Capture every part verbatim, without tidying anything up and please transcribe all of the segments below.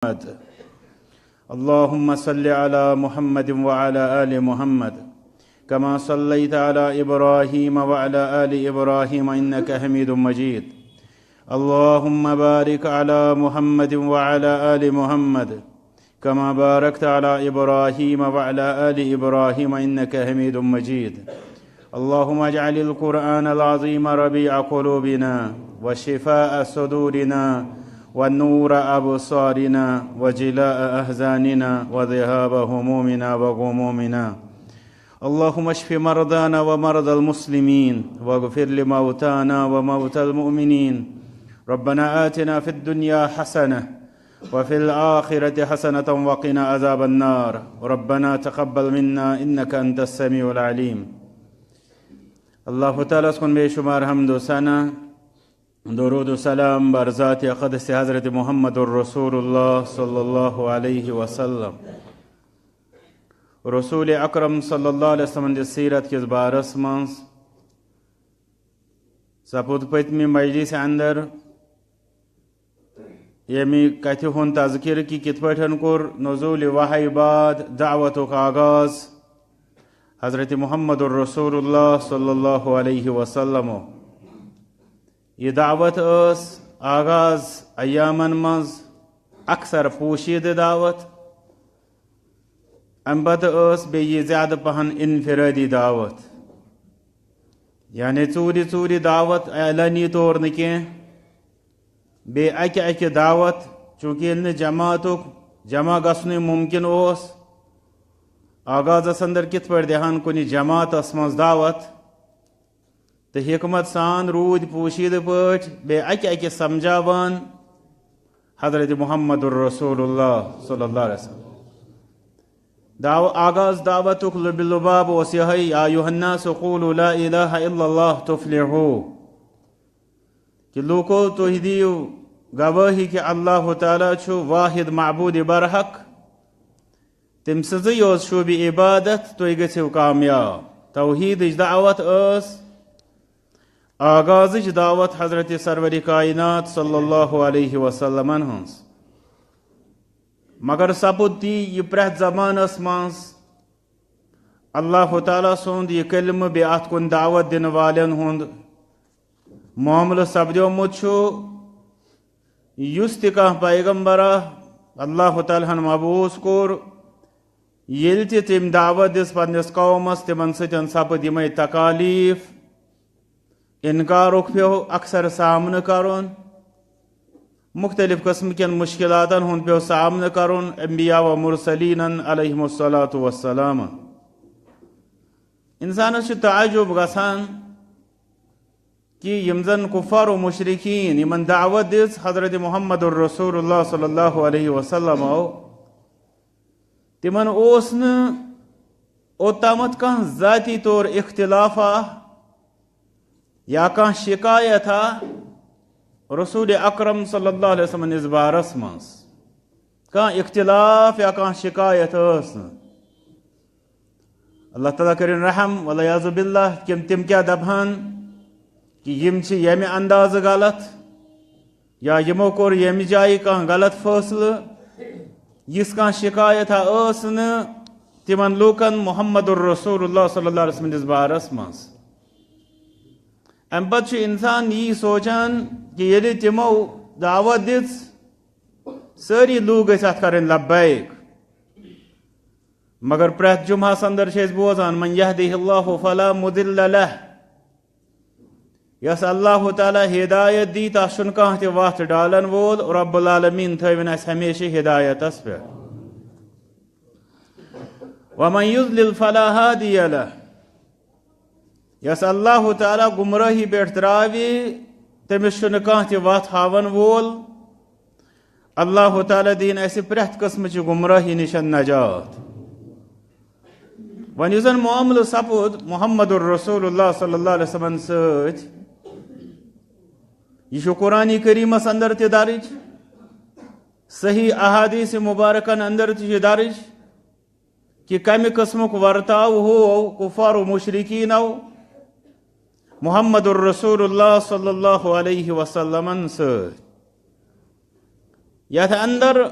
محمد. اللهم صل على محمد وعلى آل محمد كما صليت على إبراهيم وعلى آل إبراهيم إنك حميد مجيد. اللهم بارك على محمد وعلى آل محمد كما باركت على إبراهيم وعلى آل إبراهيم إنك حميد مجيد. اللهم اجعل القرآن العظيم ربيع قلوبنا وشفاء صدورنا ونور أبصارنا وجلاء أحزاننا وذهاب همومنا وغمومنا. اللهم اشف مرضانا ومرضى المسلمين واغفر لموتانا وموتى المؤمنين. ربنا آتنا في الدنيا حسنة وفي الآخرة حسنة وقنا عذاب النار. ربنا تقبل منا إنك أنت السميع العليم. اللہ تعالیٰ ہس کُن بے شمار حمد و ثنا، درود و سلام بر ذات اقدس حضرت محمد رسول اللہ صلی اللہ علیہ وسلم۔ رسول اکرم صلی اللہ علیہ وسلم دِ سیرت کس بارس منز سپُد پٔتمہِ مجلس اندر ییٚمہِ کتھِ ہُنٛد تذکرٕ کہِ کِتھ پٲٹھۍ کوٚر نزول وحی بعد دعوتُک آغاز حضرت محمد رسول اللہ صلی اللہ علیہ وسلم۔ یہ دعوت ٲس آغاز ایامن منٛز اکثر پوشیدٕ دعوت، امہِ پتہٕ ٲس بیٚیہِ زیادٕ پہن انفرادی دعوت، یعنی ژوٗرِ ژوٗرِ دعوت، اعلٲنی طور نہٕ کینٛہہ، بیٚیہِ اکہِ اکہِ دعوت، چونکہ ییٚلہِ نہٕ جماعتُک جمع گژھنُے ممکن اوس، آغازس اندر کِتھ پٲٹھۍ دِہن کُنہِ جماعتس منٛز دعوت؟ تہٕ حکمت سان روٗدۍ پوشیدٕ پٲٹھۍ بیٚیہِ اکہِ اکہِ سمجھاوان حضرت محمد رسول اللہ صلی اللہ علیہ وسلم۔ دعو-، آغاز دعوتُک لب لباب اوس یِہوٚے، یا ایھا الناس قولوا لا الہ الا اللہ تفلحوا، کہ لوٗکو تُہۍ دِیِو گوٲہی کہ اللہ تعالیٰ چھُ واحد معبود برحق، تٔمۍ سٕنٛزٕے یوت شوٗبہِ عبادت، تُہۍ گٔژھِو کامیاب۔ توحیدٕچ دعوت ٲس آغازٕچ دعوت حضرت سرور کائنات صلی اللہ علیہ وسلمن ہٕنٛز۔ مگر سپُد تی یہِ پرٛٮ۪تھ زمانس منٛز اللہ تعالیٰ سُنٛد یہِ کلمہٕ بیٚیہِ اتھ کُن دعوت دِنہٕ والٮ۪ن ہُنٛد معاملہٕ سپدیومُت چھُ، یُس تہِ کانٛہہ پیغمبرا اللہ تعالیٰ ہن مبعوث کوٚر، ییٚلہِ تہِ تٔمۍ دعوت دِژ پننِس قومس، تِمن سۭتۍ سپٕدۍ یِمے تکالیف، انکارُک پیوٚو اکثر سامنہٕ کرُن، مختلف قسم کٮ۪ن مشکلاتن ہُنٛد پیوٚو سامنہٕ کرُن انبیاء و مرسلینن علیہم الصلوۃ والسلام۔ انسانس چھُ تعجب گژھان کہ یِم زن کفار و مشرکین یِمن دعوت دِژ حضرت محمد رسول اللہ صلی اللہ علیہ وسلم، تِمن اوس نہٕ اوٚتامتھ کانٛہہ ذاتی طور اختلافا یا کانٛہہ شکایتا رسول اکرم صلی اللہ علیہ وسلم نِس بارس منٛز۔ کانٛہہ اختلاف یا کانٛہہ شکایت ٲس نہٕ۔ اللہ تعالیٰ کٔرِن رحم، والعیاذ باللہ، تِم، تِم کیٛاہ دپہن کہ یِم چھِ ییٚمہِ اندازٕ غلط، یا یِمو کوٚر ییٚمہِ جایہِ کانٛہہ غلط فٲصلہٕ، یِژھ کانٛہہ شکایت ہا ٲس نہٕ تِمن لوٗکن محمد رسول اللہ صلی اللہ علیہ وسلم نِس بارس منٛز۔ امہِ پتہٕ چھُ انسان یی سونٛچان کہ ییٚلہِ تِمو دعوت دِژ، سٲری لوٗکھ گٔژھۍ اتھ کرٕنۍ لبیک، مگر پرٛٮ۪تھ جمعہس اندر چھِ أسۍ بوزان، من یہدہ اللہ فلا مضل لہ، یس اللہ تعالیٰ ہدایت دی، تس چھُنہٕ کانٛہہ تہِ وتھ ڈالن وول۔ رب العالمین تھٲوِن اسہِ ہمیشہِ ہدایتس پٮ۪ٹھ۔ ومن یضلل فلا ہادی لہ، یس اللہ تعالیٰ گمراہی پٮ۪ٹھ تراوِ، تٔمِس چھُنہٕ کانٛہہ تہِ وتھ ہاون وول۔ اللہ تعالیٰ دِیِن اسہِ پرٛٮ۪تھ قٕسمٕچہِ گمراہی نِش نجات۔ وۄنۍ یُس زن معاملہٕ سپُد محمد رسول اللہ صلی اللہ علیہ وسلم سۭتۍ، یہِ چھُ قرآن کریمس اندر تہِ درج، صحیح احادیث مبارکن اندر تہِ چھُ درج کہ کمہِ قٕسمُک ورتاو ہوو کفار و مشرکینو محمد رسول اللہ صلی اللہ علیہ وسلمن سۭتۍ۔ یتھ اندر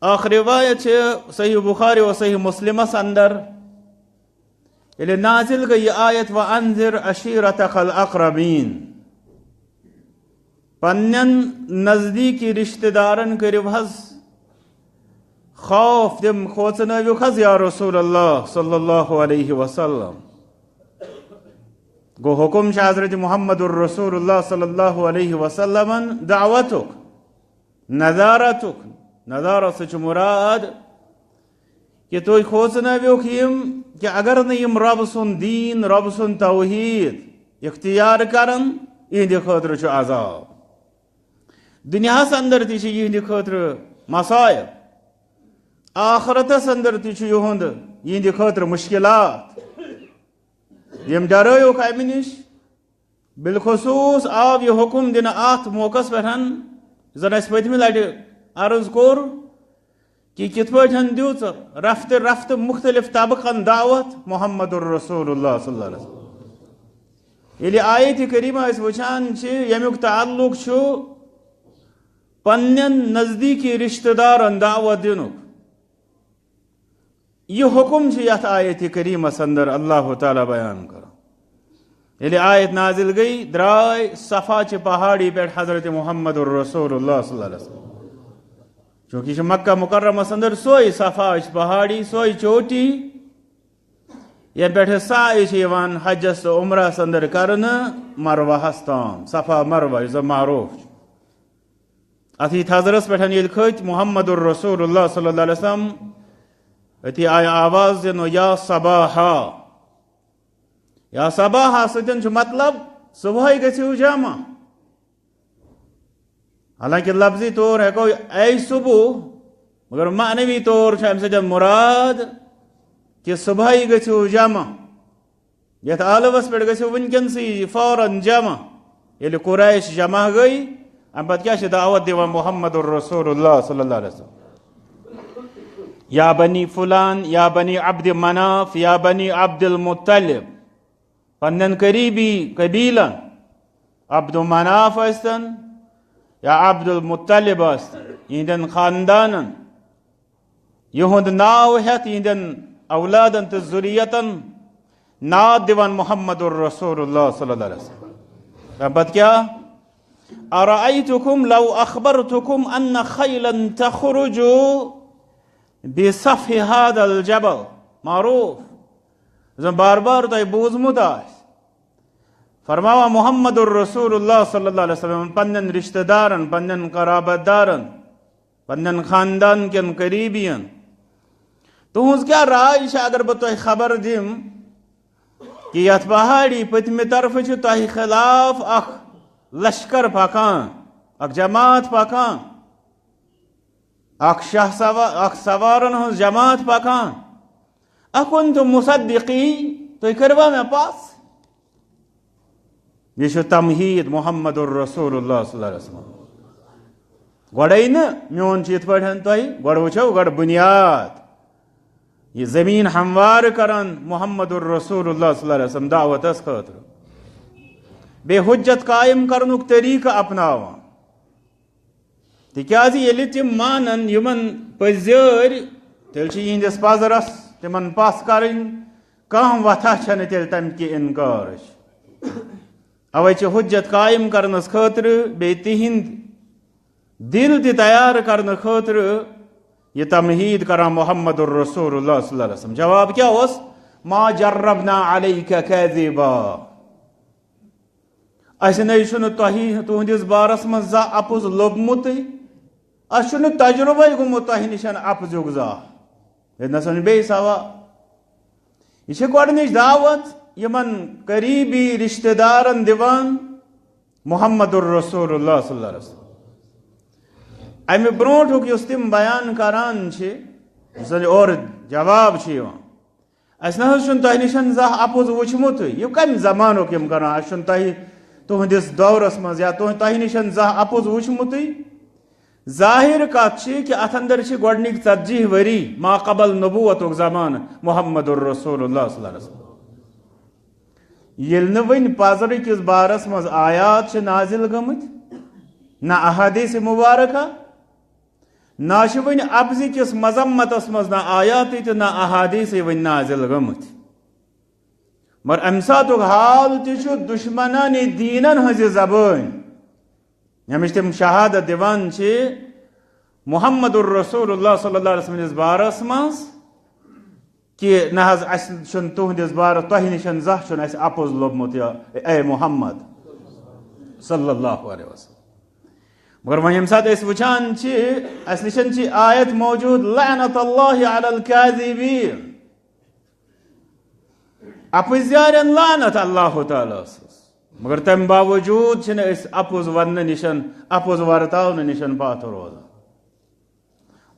اکھ روایت چھِ صحیح بخاری و صحیح مسلمس اندر، ییٚلہِ نازل گٔے یہِ آیت، "وَأَنذِرْ عَشِيرَتَكَ الْأَقْرَبِينَ"، پننٮ۪ن نزدیٖکی رشتہٕ دارن کٔرِو حظ خوف، تِم کھوژنٲوِکھ حظ یا رسول اللہ صلی اللہ علیہ وسلم۔ گوٚو حکم چھُ حضرت محمد الرسول اللہ صلی اللہ علیہ وسلمن دعوتُک، نذارتُک۔ نذارت سۭتۍ چھُ مراد کہِ تُہۍ کھوژنٲوِوکھ یِم کہِ اگر نہٕ یِم رۄب سُنٛد دیٖن، رۄب سُنٛد توحیٖد اختیار کرن، یِہنٛدِ خٲطرٕ چھُ عذاب۔ دُنیاہس اندر تہِ چھِ یِہنٛدِ خٲطرٕ مصائب، آخرتس اندر تہِ چھُ یِہُنٛد، یِہنٛدِ خٲطرٕ مشکلات۔ یِم ڈرٲیوکھ امہِ نِش۔ بالخصوص آو یہِ حکم دِنہٕ اتھ موقعس پٮ۪ٹھ، زن اسہِ پٔتمہِ لٹہِ عرض کوٚر، کہِ کِتھ پٲٹھۍ دیُت رفتہٕ رفتہٕ مختلف طبقن دعوت محمد الرسول اللہ صلی اللہ علیہ وسلم۔ ییٚلہِ آیت کریمہ أسۍ وٕچھان چھِ، ییٚمیُک تعلق چھُ پننٮ۪ن نزدیٖکی رشتہٕ دارن دعوت دِنُک، یہِ حکم چھُ یتھ آیت کریمس اندر اللہ تعالیٰ بیان کران۔ ییٚلہِ آیت نازل گٔے، درٛاے صفا چہِ پہاڑی پٮ۪ٹھ حضرت محمد الرسول اللہ صلی اللہ علیہ وسلم۔ چونکہ یہِ چھِ مکہ مکرمس اندر سۄے صفا چہِ پہاڑی، سۄے چوٹی، ییٚمہِ پٮ۪ٹھ سعی چھِ یِوان حجس تہٕ عمرس اندر کرنہٕ مروہس تام، صفا مروہ یُس زن معروف چھُ۔ اتھی تھزرس پٮ۪ٹھ ییٚلہِ کھٔتۍ محمد الرسول اللہ صلی اللہ علیہ وسلم، أتی آیہِ آواز دِنہٕ، "یا صباحا"۔ یا صباحا سۭتۍ چھُ مطلب صبحٲے گٔژھِو جمع۔ حالانکہ لفظی طور ہٮ۪کو اے صبح، مگر معنوی طور چھُ امہِ سۭتۍ مراد کہِ صبحٲے گٔژھِو جمع۔ یتھ عالمس پٮ۪ٹھ گٔژھِو وٕنکیٚنسٕے فوراً جمع۔ ییٚلہِ قریش جمع گٔے، امہِ پتہٕ کیٛاہ چھِ دعوت دِوان محمد الرسول اللہ صلی اللہ علیہ وسلم؟ یا بنی فلان، یا بنی عبد مناف، یا بنی عبد المطلب۔ پننٮ۪ن قریبی قبیلن، عبد مناف ٲسۍتن یا عبد المطلب ٲسۍتن، یِہنٛدٮ۪ن خاندانن، یِہُنٛد ناو ہٮ۪تھ یِہنٛدٮ۪ن اولادن تہٕ ذُریتن ناد دِوان محمد الرسول اللہ صلی اللہ علیہ وسلم۔ تَمہِ پتہٕ کیٛاہ؟ "أرأيتكم لو أخبرتكم أن خيلا تخرج بسفح هذا الجبل"۔ معروف، زن بار بار تۄہہِ بوٗزمُت آسہِ۔ فرماوان محمد الرسول اللہ صلی اللہ علیہ وسلم پننٮ۪ن رشتہٕ دارن، پننٮ۪ن قرابت دارن، پننٮ۪ن خاندان کٮ۪ن قریبین، تُہنٛز کیٛاہ راے چھِ اگر بہٕ تۄہہِ خبر دِم کہِ یتھ پہاڑی پٔتمہِ طرفہٕ چھُ تۄہہِ خلاف اکھ لشکر پکان، اکھ جماعت پکان، اکھ شاہ سوا-، اکھ سوارن ہٕنٛز جماعت پکان؟ أكنتم مصدقي؟ تُہۍ کٔروا مےٚ پژھ؟ یہِ چھُ تمہیٖد محمد الرسول اللہ صلی اللہ علیہ وسلم۔ گۄڈَے نہٕ میون چھُ یِتھ پٲٹھۍ تۄہہِ، گۄڈٕ وٕچھو گۄڈٕ بُنیاد۔ یہِ زٔمیٖن ہموار کران محمد الرسول اللہ صلی اللہ علیہ وسلم دعوتس خٲطرٕ۔ بیٚیہِ حجت قائم کرنُک طریٖقہٕ اپناوان۔ تِکیٛازِ ییٚلہِ تِم مانن یِمن پٔزۍ یٲرۍ، تیٚلہِ چھِ یِہنٛدِس پزرس تِمن پژھ کرٕنۍ، کانٛہہ وتھا چھنہٕ تیٚلہِ تمہِ کہِ انکارٕچ۔ اوے چھِ حجت قائم کرنس خٲطرٕ بیٚیہِ تِہنٛدۍ دِل تہِ تیار کرنہٕ خٲطرٕ یہِ تمہیٖد کران محمد الرسول اللہ صلی اللہ علیہ وسلم۔ جواب کیٛاہ اوس؟ "ما جربنا عليك كذبا"۔ اسہِ نے چھُنہٕ تۄہہِ، تُہنٛدِس بارس منٛز زانٛہہ اپُز لوٚبمُتٕے۔ اسہِ چھُنہٕ تجربے گوٚمُت تۄہہِ نِش اپزیُک زانٛہہ۔ ییٚتہِ نس وۄنۍ بیٚیہِ سوال۔ یہِ چھِ گۄڈٕنِچ دعوت یِمن قریبی رشتہٕ دارن دِوان محمد الرسول اللہ صلی اللہ علیہ وسلم۔ امہِ برونٛٹھُک یُس تِم بیان کران چھِ، یُس زن اورٕ جواب چھُ یِوان، "اسہِ نہ حظ چھُنہٕ تۄہہِ نِش زانٛہہ اپُز وُچھمُتٕے۔ یہِ کمہِ زمانُک یِم کران؟ اسہِ چھُنہٕ تۄہہِ، تُہنٛدِس دورس منٛز یا تُہ-، تۄہہِ نِش زانٛہہ اپُز وُچھمُتٕے۔" ظاہر کتھ چھِ کہِ اتھ اندر چھِ گۄڈنِکۍ ژتجی ؤری ما قبل نبوتُک زمانہٕ محمد الرسول اللہ صلی اللہ علیہ وسلم۔ ییٚلہِ نہٕ وٕنہِ پزرٕ کِس بارس منٛز آیات چھِ نازل گٔمٕتۍ، نہ احادیث مبارکہ، نہ چھِ وٕنہِ اپزِ کِس مذمتس منٛز نہ آیاتٕے تہٕ نہ احادیثٕے وٕنہِ نازل گٔمٕتۍ۔ مگر امہِ ساتُک حال تہِ چھُ دشمنان دیٖنن ہٕنٛزِ زبٲنۍ، ییٚمِچ تِم شہادت دِوان چھِ محمد الرسول اللہ صلی اللہ علیہ وسلم بارس منٛز، کہ نہ حظ، اسہِ چھُنہٕ تُہنٛدِس بارس، تۄہہِ نِش زانٛہہ چھُنہٕ اسہِ اپُز لوٚبمُت، یا اے محمد صلی اللہ علیہ وسلم۔ مگر وۄنۍ ییٚمہِ ساتہٕ أسۍ وٕچھان چھِ، اسہِ نِش چھِ آیت موجود، "لعنت اللہ علی الکاذبین"، اپُز یارن لعنت اللہ تعالیٰ سٕنٛز۔ مگر تمہِ باوجود چھِنہٕ أسۍ اپُز وننہٕ نِش، اپُز ورتاونہٕ نِش پتھ روزان۔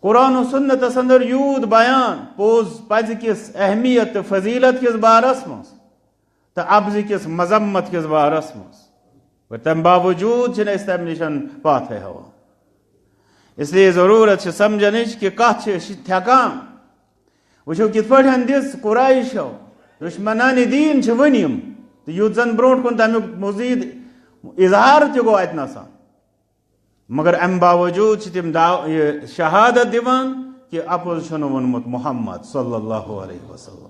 قرآن و سنتس اندر یوٗت بیان پوٚز پزِ کِس اہمیت تہٕ فضیلت کِس بارس منٛز تہٕ اپزِ کِس مذمت کِس بارس منٛز، مگر تمہِ باوجود چھِنہٕ أسۍ تمہِ نِش پتھ ہٮ۪وان۔ اس لیے ضروٗرت چھِ سمجھنٕچ کہِ کتھ چھِ أسۍ تھٮ۪کان۔ وٕچھو کِتھ پٲٹھۍ دِژ قریشو، دشمنان دیٖن چھِ وٕنہِ یِم، تہٕ یُتھ زن برونٛٹھ کُن تمیُک مزید اظہار تہِ گوٚو اتہِ نسا۔ مگر امہِ باوجود چھِ تِم دعو-، یہِ شہادت دِوان کہِ اپُز چھُنہٕ ووٚنمُت محمد صلی اللہ علیہ وسلم۔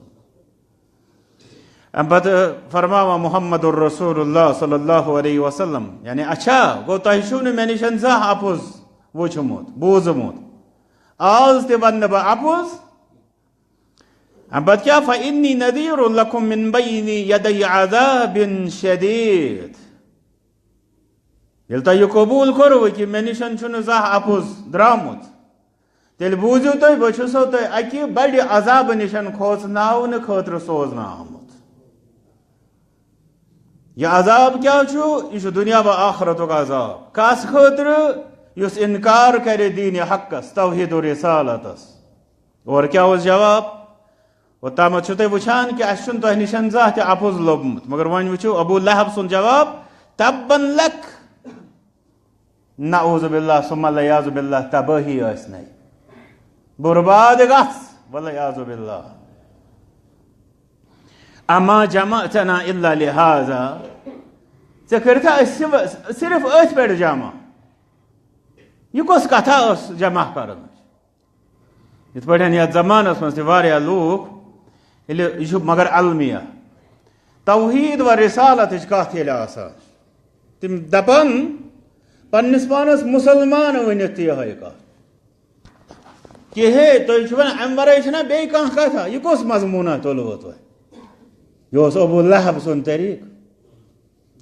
امہِ پتہٕ فرماوان محمد الرسول اللہ صلی اللہ علیہ وسلم، یعنی اچھا گوٚو تۄہہِ چھُو نہٕ مےٚ نِش زانٛہہ اپُز وُچھمُت، بوٗزمُت، آز تہِ ونہٕ نہٕ بہٕ اپُز۔ امہِ پتہٕ کیٛاہ؟ "فإنی نذیر لکم من بین یدی عذاب شدید"۔ ییٚلہِ تۄہہِ یہِ قبوٗل کوٚروٕ کہِ مےٚ نِش چھُنہٕ زانٛہہ اپُز درٛامُت، تیٚلہِ بوٗزِو تُہۍ، بہٕ چھُسو تۄہہِ اَکہِ بَڑِ عذابہٕ نِش کھوژناونہٕ خٲطرٕ سوزنہٕ آمُت۔ یہِ عذاب کیٛاہ چھُ؟ یہِ چھُ دُنیا و آخرتُک عذاب۔ کَس خٲطرٕ؟ یُس اِنکار کَرِ دیٖنِ حقَس، توحید و رسالتَس۔ اور کیٛاہ اوس جواب؟ اوٚتامَتھ چھِو تُہۍ وٕچھان کہِ اَسہِ چھُنہٕ تۄہہِ نِش زانٛہہ تہِ اَپُز لوٚبمُت، مگر وۄنۍ وٕچھِو ابو لہب سُنٛد جواب، "تبا لک"، نعوذ باللہ، ثم العیاذ باللہ، تبٲہی ٲسنَے، برباد گژھ، والعیاذ باللہ۔ "اما جمعتنا الا لہذا"، ژےٚ کٔرِتھا أسۍ صرف، صرف أتھۍ پٮ۪ٹھ جمع؟ یہِ کۄس کتھا ٲس جمع کرٕنۍ؟ یِتھ پٲٹھۍ یتھ زمانس منٛز تہِ واریاہ لوٗکھ، ییٚلہِ یہِ چھُ مگر المیہ، توحید و رسالتٕچ کتھ ییٚلہِ آسان، تِم دپان پننِس پانس مسلمان ؤنِتھ تہِ یِہوٚے کتھ، کہ ہے، تُہۍ چھِو وَنان، امہِ ورٲے چھِنہ بیٚیہِ کانٛہہ کتھا؟ یہِ کۄس مضموٗنہ تُلوٕ تۄہہِ؟ یہِ اوس ابو لہب سُنٛد طریٖقہٕ۔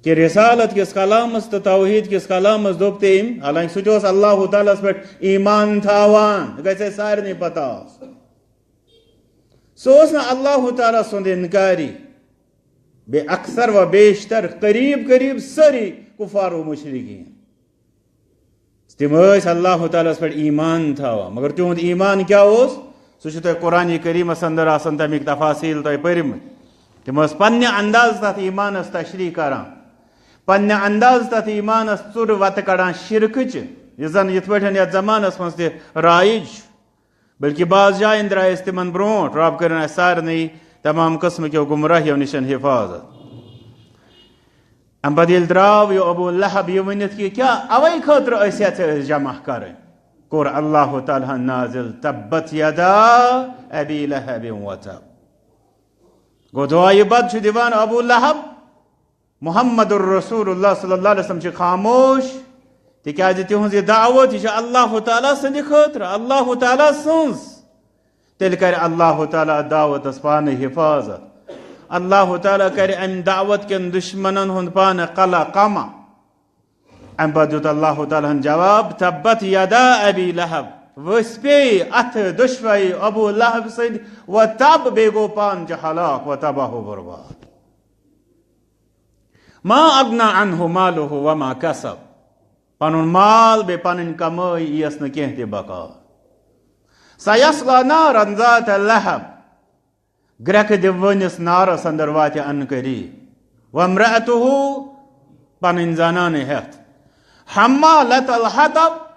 کہ رسالت کِس کلامس تہٕ توحید کِس کلامس دوٚپ تٔمۍ، حالانکہ سُہ تہِ اوس اللہ تعالیٰ ہس پٮ۪ٹھ ایمان تھاوان، گژھِ اَسہِ سارنٕے پتہ آسُن۔ سُہ اوس نہٕ اللہ تعالیٰ سُنٛد انکاری، بیٚیہِ اکثر و بیشتر، قریب قریب سٲری کفار و مشرکین۔ تِم ٲسۍ اللہ تعالیٰ ہس پٮ۪ٹھ ایمان تھاوان، مگر تِہُنٛد ایمان کیٛاہ اوس؟ سُہ چھُ تۄہہِ قرآن کریٖمس اندر آسان، تَمِکۍ تفاصیٖل تۄہہِ پٔرمٕتۍ۔ تِم ٲسۍ پننہِ انداز تتھ ایمانس تشریح کران، پننہِ انداز تتھ ایمانس ژُر وتہٕ کڑان شرکٕچہِ، یُس زن یِتھ پٲٹھۍ یتھ زمانس منٛز تہِ رایج چھُ، بلکہ بعض جاین درٛایہِ أسۍ تِمن برونٛٹھ۔ رب کٔرِن اسہِ سارنٕے تمام قٕسمہٕ کیو گمراہیو نِش حفاظت۔ امہِ پتہٕ ییٚلہِ درٛاو یہِ ابو لہب یہِ ؤنِتھ کہِ کیٛاہ اوے خٲطرٕ ٲسۍ یَژھان أسۍ جمع کرٕنۍ، کوٚر اللہ تعالیٰ ہن نازل، "تبت یدا ابی لہب و تب"۔ گوٚو دعایہِ بد چھُ دِوان ابو لہب، محمد الرسول اللہ صلی اللہ علیہ وسلم چھِ خاموش، تِکیٛازِ تِہٕنٛز یہِ دعوت، یہِ چھِ اللہ تعالیٰ سٕنٛدِ خٲطرٕ، اللہ تعالیٰ سٕنٛز۔ تیٚلہِ کرِ اللہ تعالیٰ دعوتس پانہٕ حفاظت۔ اللہ تعالیٰ کرِ امہِ دعوت کٮ۪ن دشمنن ہُنٛد پانہٕ قلع قمع۔ امہِ پتہٕ دیُت اللہ تعالیٰ ہن جواب، "تبت یدا ابی لہب"، ؤسۍ پیٚیہِ اتھٕ دۄشوے ابو لہب سٕنٛدۍ، "و تب"، بیٚیہِ گوٚو پانہٕ تہِ ہلاک و تباہ و برباد۔ "ما اغنی عنہ مالہ وما کسب"، پنُن مال بیٚیہِ پنٕنۍ کمٲے یِیَس نہٕ کینٛہہ تہِ بکار۔ "سیصلی نارا ذات لہب"، گرٛٮ۪کہٕ دِوٲنِس نارس اندر واتہِ ان قریب۔ "وامرأتہ"، پنٕنۍ زنانہٕ ہٮ۪تھ۔ "حمالۃ الحطب"،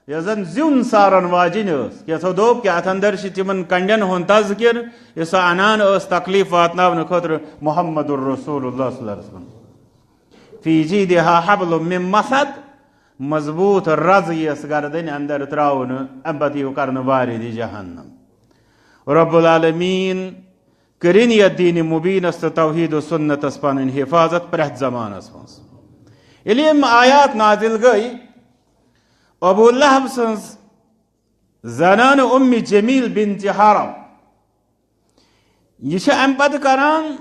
یۄس زن زیُن سارن واجِنۍ ٲس۔ کینٛژھو دوٚپ کہِ اتھ اندر چھِ تِمن کنڈٮ۪ن ہُنٛد تذکر، یُس سۄ انان ٲس تکلیف واتناونہٕ خٲطرٕ محمد الرسول اللہ صلی اللہ علیہ وسلم۔ "فی جیدہا حبل من مسد"، مضبوط رز یس گردن اندر تراونہٕ، امہِ پتہٕ یِیو کرنہٕ وارد جہنم۔ رب العالمین کٔرِن یتھ دین مبینس تہٕ توحید و سنتس پنٕنۍ حفاظت پرٛٮ۪تھ زمانس منٛز۔ ییٚلہِ یِم آیات نازل گٔے، ابو لہب سٕنٛز زنانہٕ ام جمیل بنت حرب، یہِ چھِ امہِ پتہٕ کران،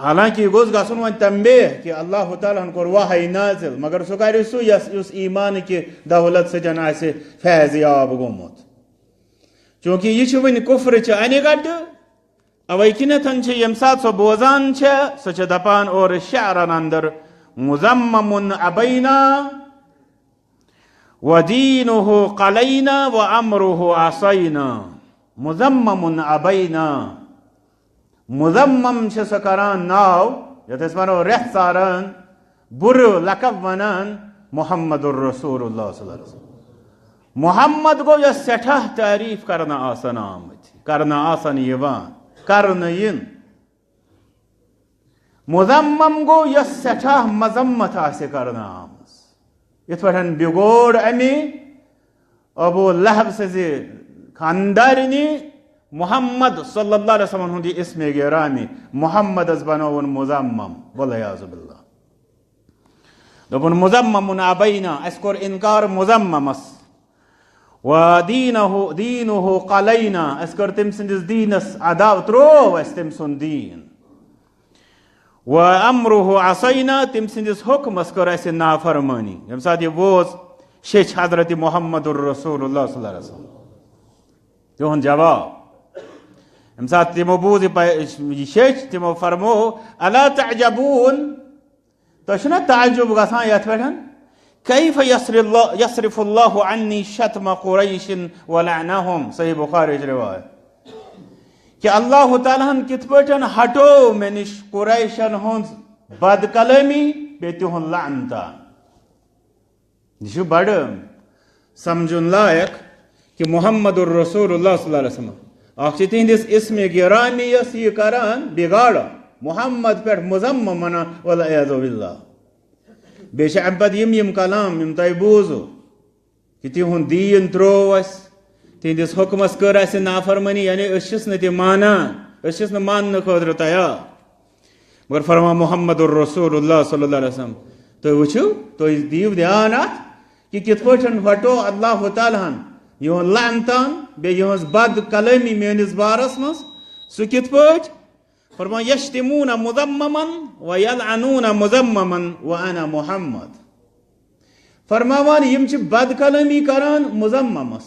حالانکہ یہِ گوٚژھ گژھُن وۄنۍ تنبیہ کہ اللہ تعالیٰ ہن کوٚر وحی نازل، مگر سُہ کرِ سُہ یس، یُس ایمان کہِ دولت سۭتۍ آسہِ فیض یاب گوٚمُت۔ چونکہ یہِ چھِ وٕنہِ کفرٕچہِ انہِ گٹہٕ، اوے کِنیتھ چھِ ییٚمہِ ساتہٕ سۄ بوزان چھےٚ، سۄ چھےٚ دپان اورٕ شعرن اندر، مذمم ابینا، ودینہ قلینا، وامرہ عصینا۔ مذمم ابینا۔ مذمم چھِ سۄ کران ناو، یتھ أسۍ ونو ریتھ ژاران، بُرٕ لقب ونان، محمد الرسول اللہ صلی اللہ علیہ وسلم۔ محمد گوٚو یۄس سٮ۪ٹھاہ تعریف کرنہٕ آسان آمٕتۍ، کرنہٕ آسان یِوان، کرنہٕ یِن۔ مذمم گوٚو یۄس سٮ۪ٹھاہ مذمت آسہِ کرنہٕ آمٕژ۔ یِتھ پٲٹھۍ بِگوڑ اَمہِ ابو لہب سٕنٛزِ خاندارنہِ محمد صلی اللہ علیہ وسلم ہُنٛد یہِ اسمِ گرامی محمدس بنووُن مذمم، والعیاذ باللہ۔ دوٚپُن، مذمم ابینا، اَسہِ کوٚر انکار مذممس۔ ودینہ، دینہ قلینا، اَسہِ کٔر تٔمۍ سٕنٛدِس دیٖنس عداو، ترٛوو اَسہِ تٔمۍ سُنٛد دیٖن۔ وامرہ عصینا، تٔمۍ سٕنٛدِس حُکمس کٔر اَسہِ نافرمٲنی۔ ییٚمہِ ساتہٕ یہِ بوز، شیٚچھ حضرت محمد الرسول اللہ صلی اللہ علیہ وسلم۔ تِہُنٛد جواب، ییٚمہِ ساتہٕ تِمو بوٗز یہِ پے-، یہِ شیٚچھ، تِمو فرموو، الا تعجبون، تۄہہِ چھُنہ تعجب گژھان یتھ پٮ۪ٹھ؟ کیف یصر اللہ، یصرف اللہ عنی شتم قریش ولعنہم، صحیح بخاری ہٕچ روایت۔ کہ اللہ تعالیٰ ہن کِتھ پٲٹھۍ ہٹو مےٚ نِش قریشن ہٕنٛز بد کلٲمی بیٚیہِ تِہُنٛد لعنتان۔ یہِ چھُ بڑٕ سمجھُن لایق کہ محمد الرسول اللہ صلی اللہ علیہ وسلم، اکھ چھِ تِہنٛدِس اسمِ گرامی یس یہِ کران بگاڑان، محمد پٮ۪ٹھ مذمم ونان، والعیاذ باللہ۔ بیٚیہِ چھِ امہِ پتہٕ یِم، یِم کلام، یِم تۄہہِ بوٗزو، کہ تِہُنٛد دیٖن ترٛوو اَسہِ، تِہنٛدِس حُکمس کٔر اَسہِ نافرمٲنی، یعنی أسۍ چھِس نہٕ تہِ مانان، أسۍ چھِس نہٕ ماننہٕ خٲطرٕ تیار۔ مگر فرمان محمد الرسول اللہ صلی اللہ علیہ وسلم، تُہۍ وٕچھِو، تُہۍ دِیِو دیان اَتھ کہ کِتھ پٲٹھۍ وَٹو اللہ تعالیٰ ہن یِہُنٛد لعنتان، بیٚیہِ یِہٕنٛز بد کلٲمی میٲنِس بارس منٛز۔ سُہ کِتھ پٲٹھۍ؟ فرمان، یشتمون مذمما ویلعنون مذمما وانا محمد۔ فرماوان، یِم چھِ بد کلٲمی کران مذممس،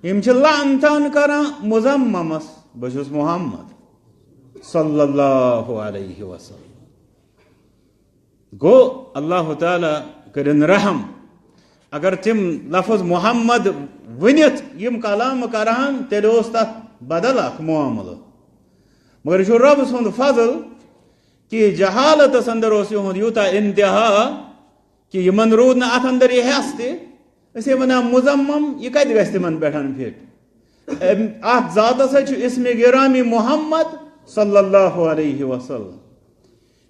یِم چھِ لعنتان کران مذممس، بہٕ چھُس محمد صلی اللہ علیہ وسلم۔ گوٚو، اللہ تعالیٰ کٔرِن رحم۔ اگر تِم لفظ محمد ؤنِتھ یِم کلام کرہن، تیٚلہِ اوس تتھ بدل اکھ معاملہٕ۔ مگر یہِ چھُ رۄب سُنٛد فضل کہ جہالتس اندر اوس یِہُنٛد یوٗتاہ انتہا کہ یِمن روٗد نہٕ اتھ اندر یہِ حٮ۪س تہِ۔ أسۍ ہے ونان مذمم، یہِ کتہِ گژھِ تِمن پٮ۪ٹھ فٹ؟ أمۍ، اتھ ذاتس سۭتۍ چھُ اسمِ گرامی محمد صلی اللہ علیہ وسلم۔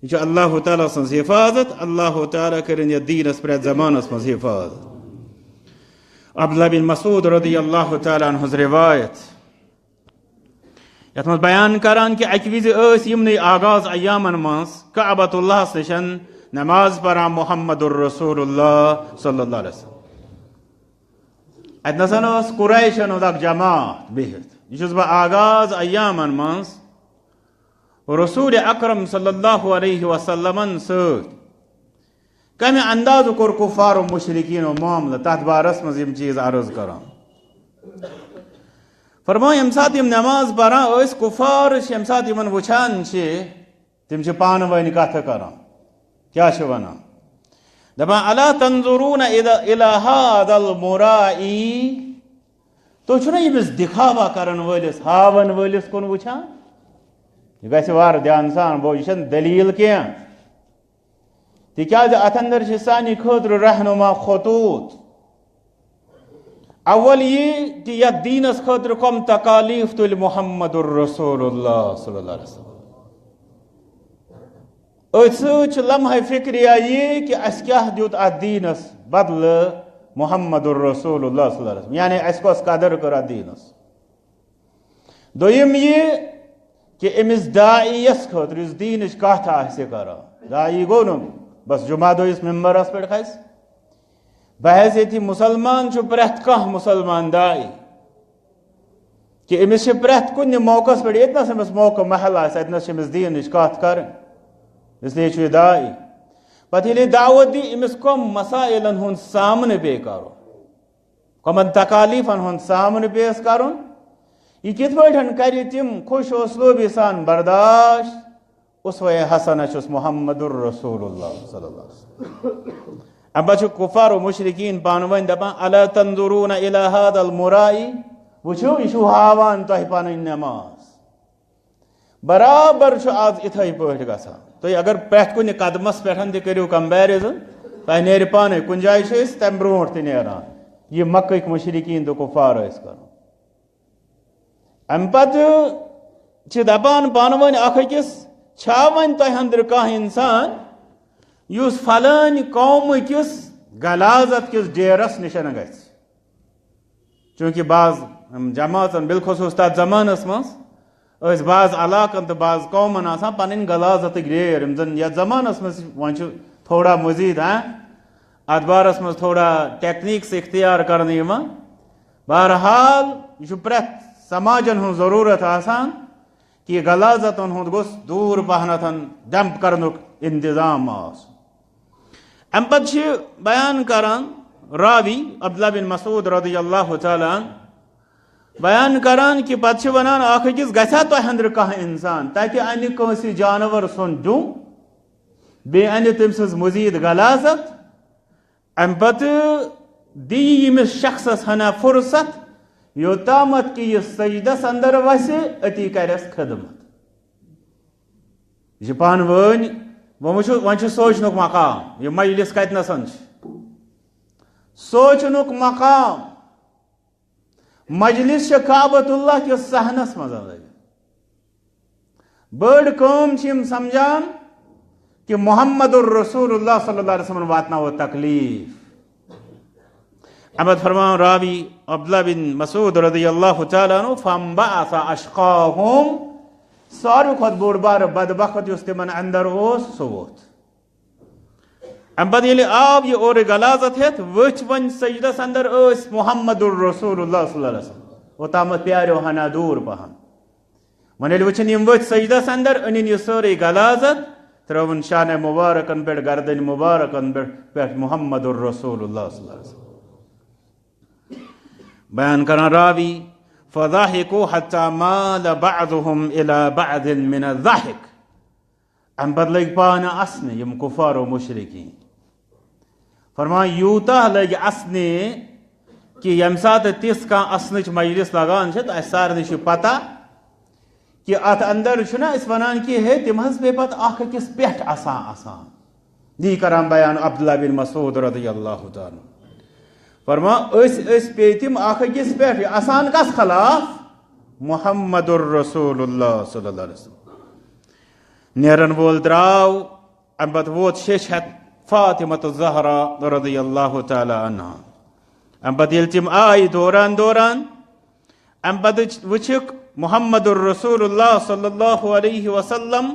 یہِ چھُ اللہ تعالیٰ سٕنٛز حفاظت۔ اللہ تعالیٰ کٔرِن یتھ دیٖنس پرٛٮ۪تھ زمانس منٛز حفاظت۔ عبداللہ بن مسعود رضی اللہ تعالیٰ عنہ ہٕنٛز روایت، یتھ منٛز بیان کران کہ اکہِ وِزِ ٲسۍ یِمنٕے آغاز ایامن منٛز کعبۃ اللہس نِش نماز پران محمد الرسول اللہ صلی اللہ علیہ وسلم۔ اتہِ نسن ٲس قریشن ہُنٛد اکھ جماعت بِہِتھ۔ یہِ چھُس بہٕ آغاز ایامن منٛز رسول اکرم صلی اللہ علیہ وسلمن سۭتۍ۔ کمہِ اندازٕ کوٚر کفار و مشرکین و معاملہٕ تتھ بارس منٛز یِم چیٖز عرض کران؟ فرماو، ییٚمہِ ساتہٕ یِم نماز پران ٲسۍ، کفار چھِ، ییٚمہِ ساتہٕ یِمن وٕچھان چھِ، تِم چھِ پانہٕ ؤنۍ کتھٕ کران۔ کیٛاہ چھِ ونان؟ دپان، الا تنظرون الی، الی هذا المرائی؟ تُہۍ چھُو نا ییٚمِس دِکھاوا کرن وٲلِس، ہاون وٲلِس کُن وٕچھان؟ یہِ گژھِ وارٕ دھیان سان، بہٕ، یہِ چھَنہٕ دٔلیٖل کینٛہہ۔ تِکیٛازِ اَتھ اندر چھِ سانہِ خٲطرٕ رہنما خطوٗط۔ اول یہِ کہِ یَتھ دیٖنَس خٲطرٕ کۄم تکالیٖف تُلۍ محمد الرسول اللہ صلی اللہ علیہ وسلم۔ أتھۍ سۭتۍ چھُ لمحہ فکریہ یہِ کہِ اَسہِ کیٛاہ دیُت اَتھ دیٖنَس بدلہٕ محمد الرسول اللہ صلی اللہ علیہ وسلم، یعنی اَسہِ کۄس قدر کٔر اَتھ دیٖنَس۔ دوٚیِم یہِ کہِ أمِس داعیَس خٲطرٕ یُس دیٖنٕچ کَتھ آسہِ کَران، داعی گوٚو نہٕ بس جمعہ دۄہ یُس ممبرَس پٮ۪ٹھ کھسہِ، بحیثیت مسلمان چھُ پرٛٮ۪تھ کانٛہہ مسلمان داعی۔ کہِ أمِس چھِ پرٛٮ۪تھ کُنہِ موقعس پٮ۪ٹھ، ییٚتنَس أمِس موقعہٕ محل آسہِ، اَتنَس چھِ أمِس دیٖنٕچ کَتھ کَرٕنۍ، اس لیے چھُ یہِ داعی۔ پَتہٕ ییٚلہِ یہِ دعوت دی، أمِس کَم مسائلَن ہُنٛد سامنہٕ پیٚیہِ کَرُن، کَمَن تکالیٖفَن ہُنٛد سامنہٕ پیٚیَس کَرُن، یہِ کِتھ پٲٹھۍ کَرِ تِم خوش اسلوبی سان برداشت؟ اسوہ حسنہ چھُس محمد الرسول اللہ صلی اللہ علیہ وسلم۔ اَمہِ پَتہٕ چھُ کفار و مشرکین پانہٕ ؤنۍ دَپان، "الا تنظرون الی هذا المرائی"، وٕچھِو، یہِ چھُو ہاوان تۄہہِ پَنٕنۍ نٮ۪ماز۔ برابر چھُ آز اِتھَے پٲٹھۍ گژھان۔ تُہۍ اگر پرٛٮ۪تھ کُنہِ قدمَس پٮ۪ٹھ تہِ کٔرِو comparison، تۄہہِ نیرِ پانَے، کُنہِ جایہِ چھِ أسۍ تَمہِ برونٛٹھ تہِ نیران۔ یہِ مکٕکۍ مشرکین تہٕ کفار ٲسۍ کَران۔ اَمہِ پتہٕ چھِ دَپان پانہٕ ؤنۍ اکھ أکِس، "چھا وۄنۍ تۄہہِ اندرٕ کانٛہہ اِنسان یُس فلٲنۍ قومہٕ کِس غلاظت کِس ڈیرس نِش گژھِ؟" چوٗنٛکہِ بعض جمٲژن، بالخصوٗص تتھ زمانس منٛز، ٲسۍ بعض علاقن تہٕ بعض قومن آسان پنٕنۍ غلاظتٕکۍ ڈیر، یِم زن یتھ زمانس منٛز وۄنۍ چھُ تھوڑا مزید، ہاں، اتھ بارس منٛز تھوڑا techniques اختیار کرنہٕ یِوان۔ بہرحال، یہِ چھُ پرٛٮ۪تھ سماجن ہٕنٛز ضروٗرت آسان کہِ یہِ غلاظتن ہُنٛد گوٚژھ دوٗر پہنتھن ڈمپ کرنُک انتظام آسُن۔ اَمہِ پتہٕ چھِ بیان کران راوی عبداللہ بن مسعود رضی اللہ تعالیٰ عنہ بیان کران کہِ پتہٕ چھِ ونان، اکھ أکِس گژھِ ہا تۄہہِ اندرٕ کانٛہہ انسان تتہِ انہِ کٲنٛسہِ جانور سُنٛد ڈیوٗ، بیٚیہِ انہِ تٔمۍ سٕنٛز مزید غلاظت، اَمہِ پتہٕ دِیہِ ییٚمِس شخصس ہنا فرصت، یوٚتامتھ کہِ یہِ سجدس اندر وسہِ، أتی کرٮ۪س خدمت۔ یہِ چھِ پانہٕ وٲنۍ، وۄنۍ وٕچھِو، وۄنۍ چھُ سونٛچنُک مقام، یہِ مجلس کتہِ نسن چھِ۔ سونٛچنُک مقام۔ مجلس چھِ کعبۃ اللہ کِس صحنس منٛز لٲگِتھ۔ بٔڑ کٲم چھِ یِم سمجھان کہِ محمد الرسول اللہ صلی اللہ علیہ وسلم واتناوو تکلیف۔ اَمہِ پتہٕ فرمان راوی عبداللہ بن مسعود رضی اللہ تعالیٰ عنہ، "فانبعث اشقاہم"، ساروی کھۄتہٕ بوٚڑ بارٕ بدبخت یُس تِمن اندر اوس، سُہ ووٚتھ۔ اَمہِ پتہٕ ییٚلہِ آو یہِ اورٕ غلاظت ہٮ۪تھ، ؤتھۍ وۄنۍ سجدس اندر ٲسۍ محمد الرسول اللہ صلی اللہ علیہ وسلم۔ اوٚتامتھ پیاریو ہنا دوٗر پہن۔ وۄنۍ ییٚلہِ وٕچھن یِم ؤتھۍ سجدس اندر، أنِن یہِ سٲرٕے غلاظت، ترٲوٕن شانہ مبارکن پٮ۪ٹھ، گردن مبارکن پٮ۪ٹھ، پٮ۪ٹھ محمد الرسول اللہ صلی اللہ علیہ وسلم۔ بیان کران راوی، "فضحکوا حتی مال بعضهم الی بعض من الضحک"۔ اَمہِ پتہٕ لٔگۍ پانہٕ اَسنہِ یِم کفار و مشرکین۔ فرمان، یوٗتاہ لٔگۍ اَسنہِ کہِ ییٚمہِ ساتہٕ تِژھ کانٛہہ اَسنٕچ مجلس لگان چھِ، تہٕ اَسہِ سارنٕے چھِ پتہ کہِ اَتھ اندر چھُنہ أسۍ وَنان کہِ ہے، تِم حظ پیٚیہِ پتہٕ اکھ أکِس پٮ۪ٹھ اَسان اَسان۔ یی کران بیان عبداللہ بن مسعود رضی اللہ تعالیٰ عنہ۔ فرمان، أسۍ، أسۍ پیٚیہِ تِم اکھ أکِس پٮ۪ٹھ، یہِ اَسان کس خلاف؟ محمد الرسول اللہ صلی اللہ علیہ وسلم۔ نیرن وول درٛاو، اَمہِ پتہٕ ووت شیٚش ہٮ۪تھ فاطمہ الزہرا رضی اللہ تعالیٰ عنہا۔ اَمہِ پتہٕ ییٚلہِ تِم آیہِ دوران دوران، اَمہِ پتہٕ وٕچھِکھ محمد الرسول اللہ صلی اللہ علیہ وسلم،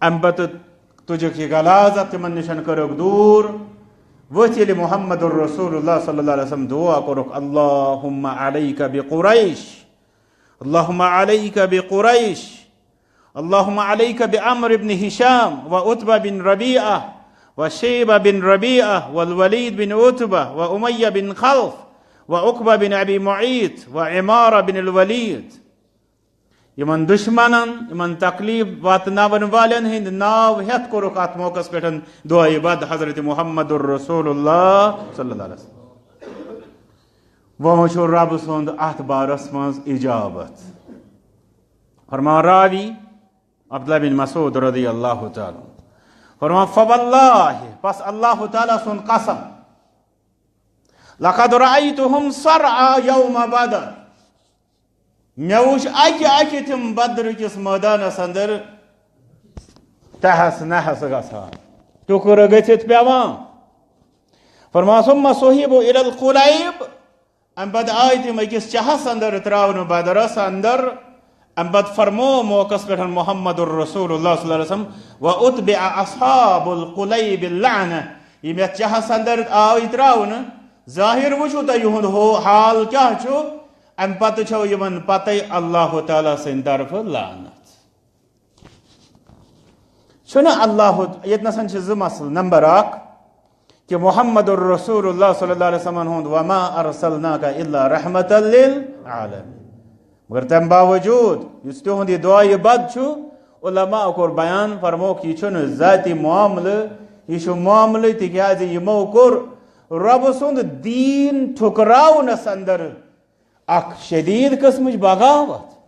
اَمہِ پتہٕ تُجکھ یہِ غلاظت تِمن نِشن کٔرٕکھ دوٗر۔ ؤتھۍ ییٚلہِ محمد الرسول اللہ صلی اللہ علیہ وسلم دعا کوٚرُکھ، "اللہم علیک بقریش، اللہم علیک بقریش، اللہم علیک بعمر بن ہشام و عتبہ بن ربیعہ و شیبہ بن ربیعہ والولید بن عتبہ و امیہ بن خلف و عقبہ بن ابی معیط و عمارہ بن الولید"۔ یِمن دشمنن، یِمن تکلیف واتناون والٮ۪ن ہٕنٛدۍ ناو ہٮ۪تھ کوٚرُکھ اتھ موقعس پٮ۪ٹھ دعایہِ بد حضرت محمد الرسول اللہ صلی اللہ علیہ وسلم۔ وۄنۍ وٕچھو رب سُنٛد اتھ بارس منٛز اجابت۔ فرمان راوی عبداللہ بن مسعود رضی اللہ تعالیٰ عنہ۔ فرمان، "فواللہ"، پس اللہ تعالیٰ سُنٛد قسم، "لقد رأیتہم صرعی یوم بدر"، مےٚ وٕچھ اکہِ اکہِ تِم بدر کِس مٲدانس اندر تہس نہس گژھان، ٹُکرٕ گٔژھِتھ پٮ۪وان۔ فرمان، "ثم صحبوا إلى القليب"، امہِ پتہٕ آے تِم أکِس چاہس اندر تراونہٕ، بدرس اندر۔ امہِ پتہٕ فرمو موقعس پٮ۪ٹھ محمد رسول اللہ صلی اللہ علیہ وسلم، "وأتبع أصحاب القليب اللعنة"، یِم یتھ چاہس اندر آے تراونہٕ، ظاہر وٕچھِو تۄہہِ یِہُنٛد ہو حال کیٛاہ چھُ، امہِ پتہٕ چھو یِمن پتے اللہ تعالیٰ سٕنٛدِ طرفہٕ لعنت۔ چھُنہٕ اللہ، ییٚتہِ نَسَن چھِ زٕ مسلہٕ۔ نمبر اکھ، کہِ محمد رسول اللہ صلی اللہ علیہ وسلم ہُنٛد "وما أرسلناك إلا رحمة للعالمين"، مگر تَمہِ باوجوٗد یُس تِہُنٛد یہِ دعایہِ بد چھُ، علماء کوٚر بیان، فرمووُکھ، یہِ چھُنہٕ ذاتی معاملہٕ، یہِ چھُ معاملہٕ، تِکیٛازِ یِمو کوٚر رۄبہٕ سُنٛد دیٖن ٹھُکراونَس اندر اکھ شدیٖد قٕسمٕچ بغاوت۔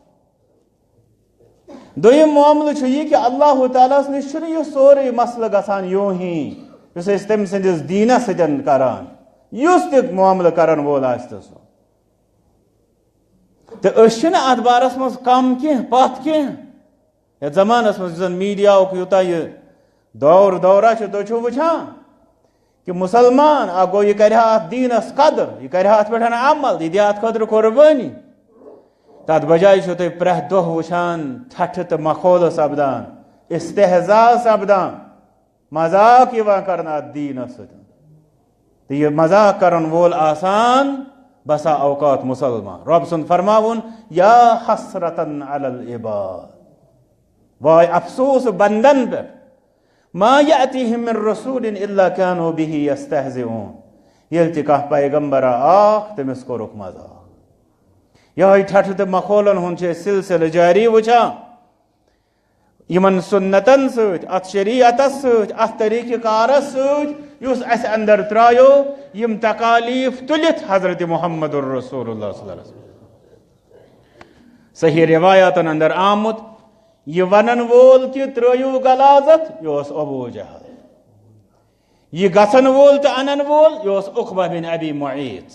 دوٚیِم معاملہٕ چھُ یہِ کہِ اللہ تعالیٰ ہَس نِش چھُنہٕ یہِ سورُے مسلہٕ گژھان یوٗ ہی، یُس أسۍ تٔمۍ سٕنٛدِس دیٖنَس سۭتۍ کران، یُس تہِ معاملہٕ کرن وول آسہِ تہٕ سُہ۔ تہٕ أسۍ چھِنہٕ اَتھ بارَس منٛز کم کینٛہہ، پَتھ کینٛہہ۔ یَتھ زمانَس منٛز یُس زَن میٖڈیاہُک یوٗتاہ یہِ دور دورہ چھُ، تُہۍ چھِو وٕچھان، کہِ مسلمان اکھ گوٚو، یہِ کرِ ہا اتھ دیٖنس قدر، یہِ کرِ ہا اتھ پٮ۪ٹھ عمل، یہِ دِ ہا اتھ خٲطرٕ قربٲنی۔ تتھ بجایہِ چھِو تُہۍ پرٛٮ۪تھ دۄہ وٕچھان ٹھٹھٕ تہٕ مخولہٕ سپدان، استہزاء سپدان، مذاق یِوان کرنہٕ اتھ دیٖنس سۭتۍ۔ تہٕ یہِ مذاق کرن وول آسان بسا اوقات مسلمان۔ رۄب سُنٛد فرماوُن، "یا حسرتن علی العباد"، واے افسوس بندن پٮ۪ٹھ۔ "ما یأتیہم من رسول الا کانوا بہ یستہزئون"، ییٚلہِ تہِ کانٛہہ پیغمبرا آکھ، تٔمِس کوٚرُکھ مذاق۔ یِہوٚے ٹھٹھٕ تہٕ مخولن ہُنٛد چھُ أسۍ سلسلہٕ جٲری وٕچھان۔ یِمن سُنتن سۭتۍ، اتھ شریعتس سۭتۍ، اتھ طریقہ کارس سۭتۍ، یُس اسہِ اندر ترٛایو، یِم تکالیف تُلِتھ حضرت محمد رسول اللہ صلی اللہ علیہ وسلم۔ صحیح روایاتن اندر آمُت، یہِ ونن وول کہِ ترٲیِو غلاظت، یہِ اوس ابو جہل۔ یہِ گژھن وول تہٕ انن وول، یہِ اوس عقبہ بن ابی معیط۔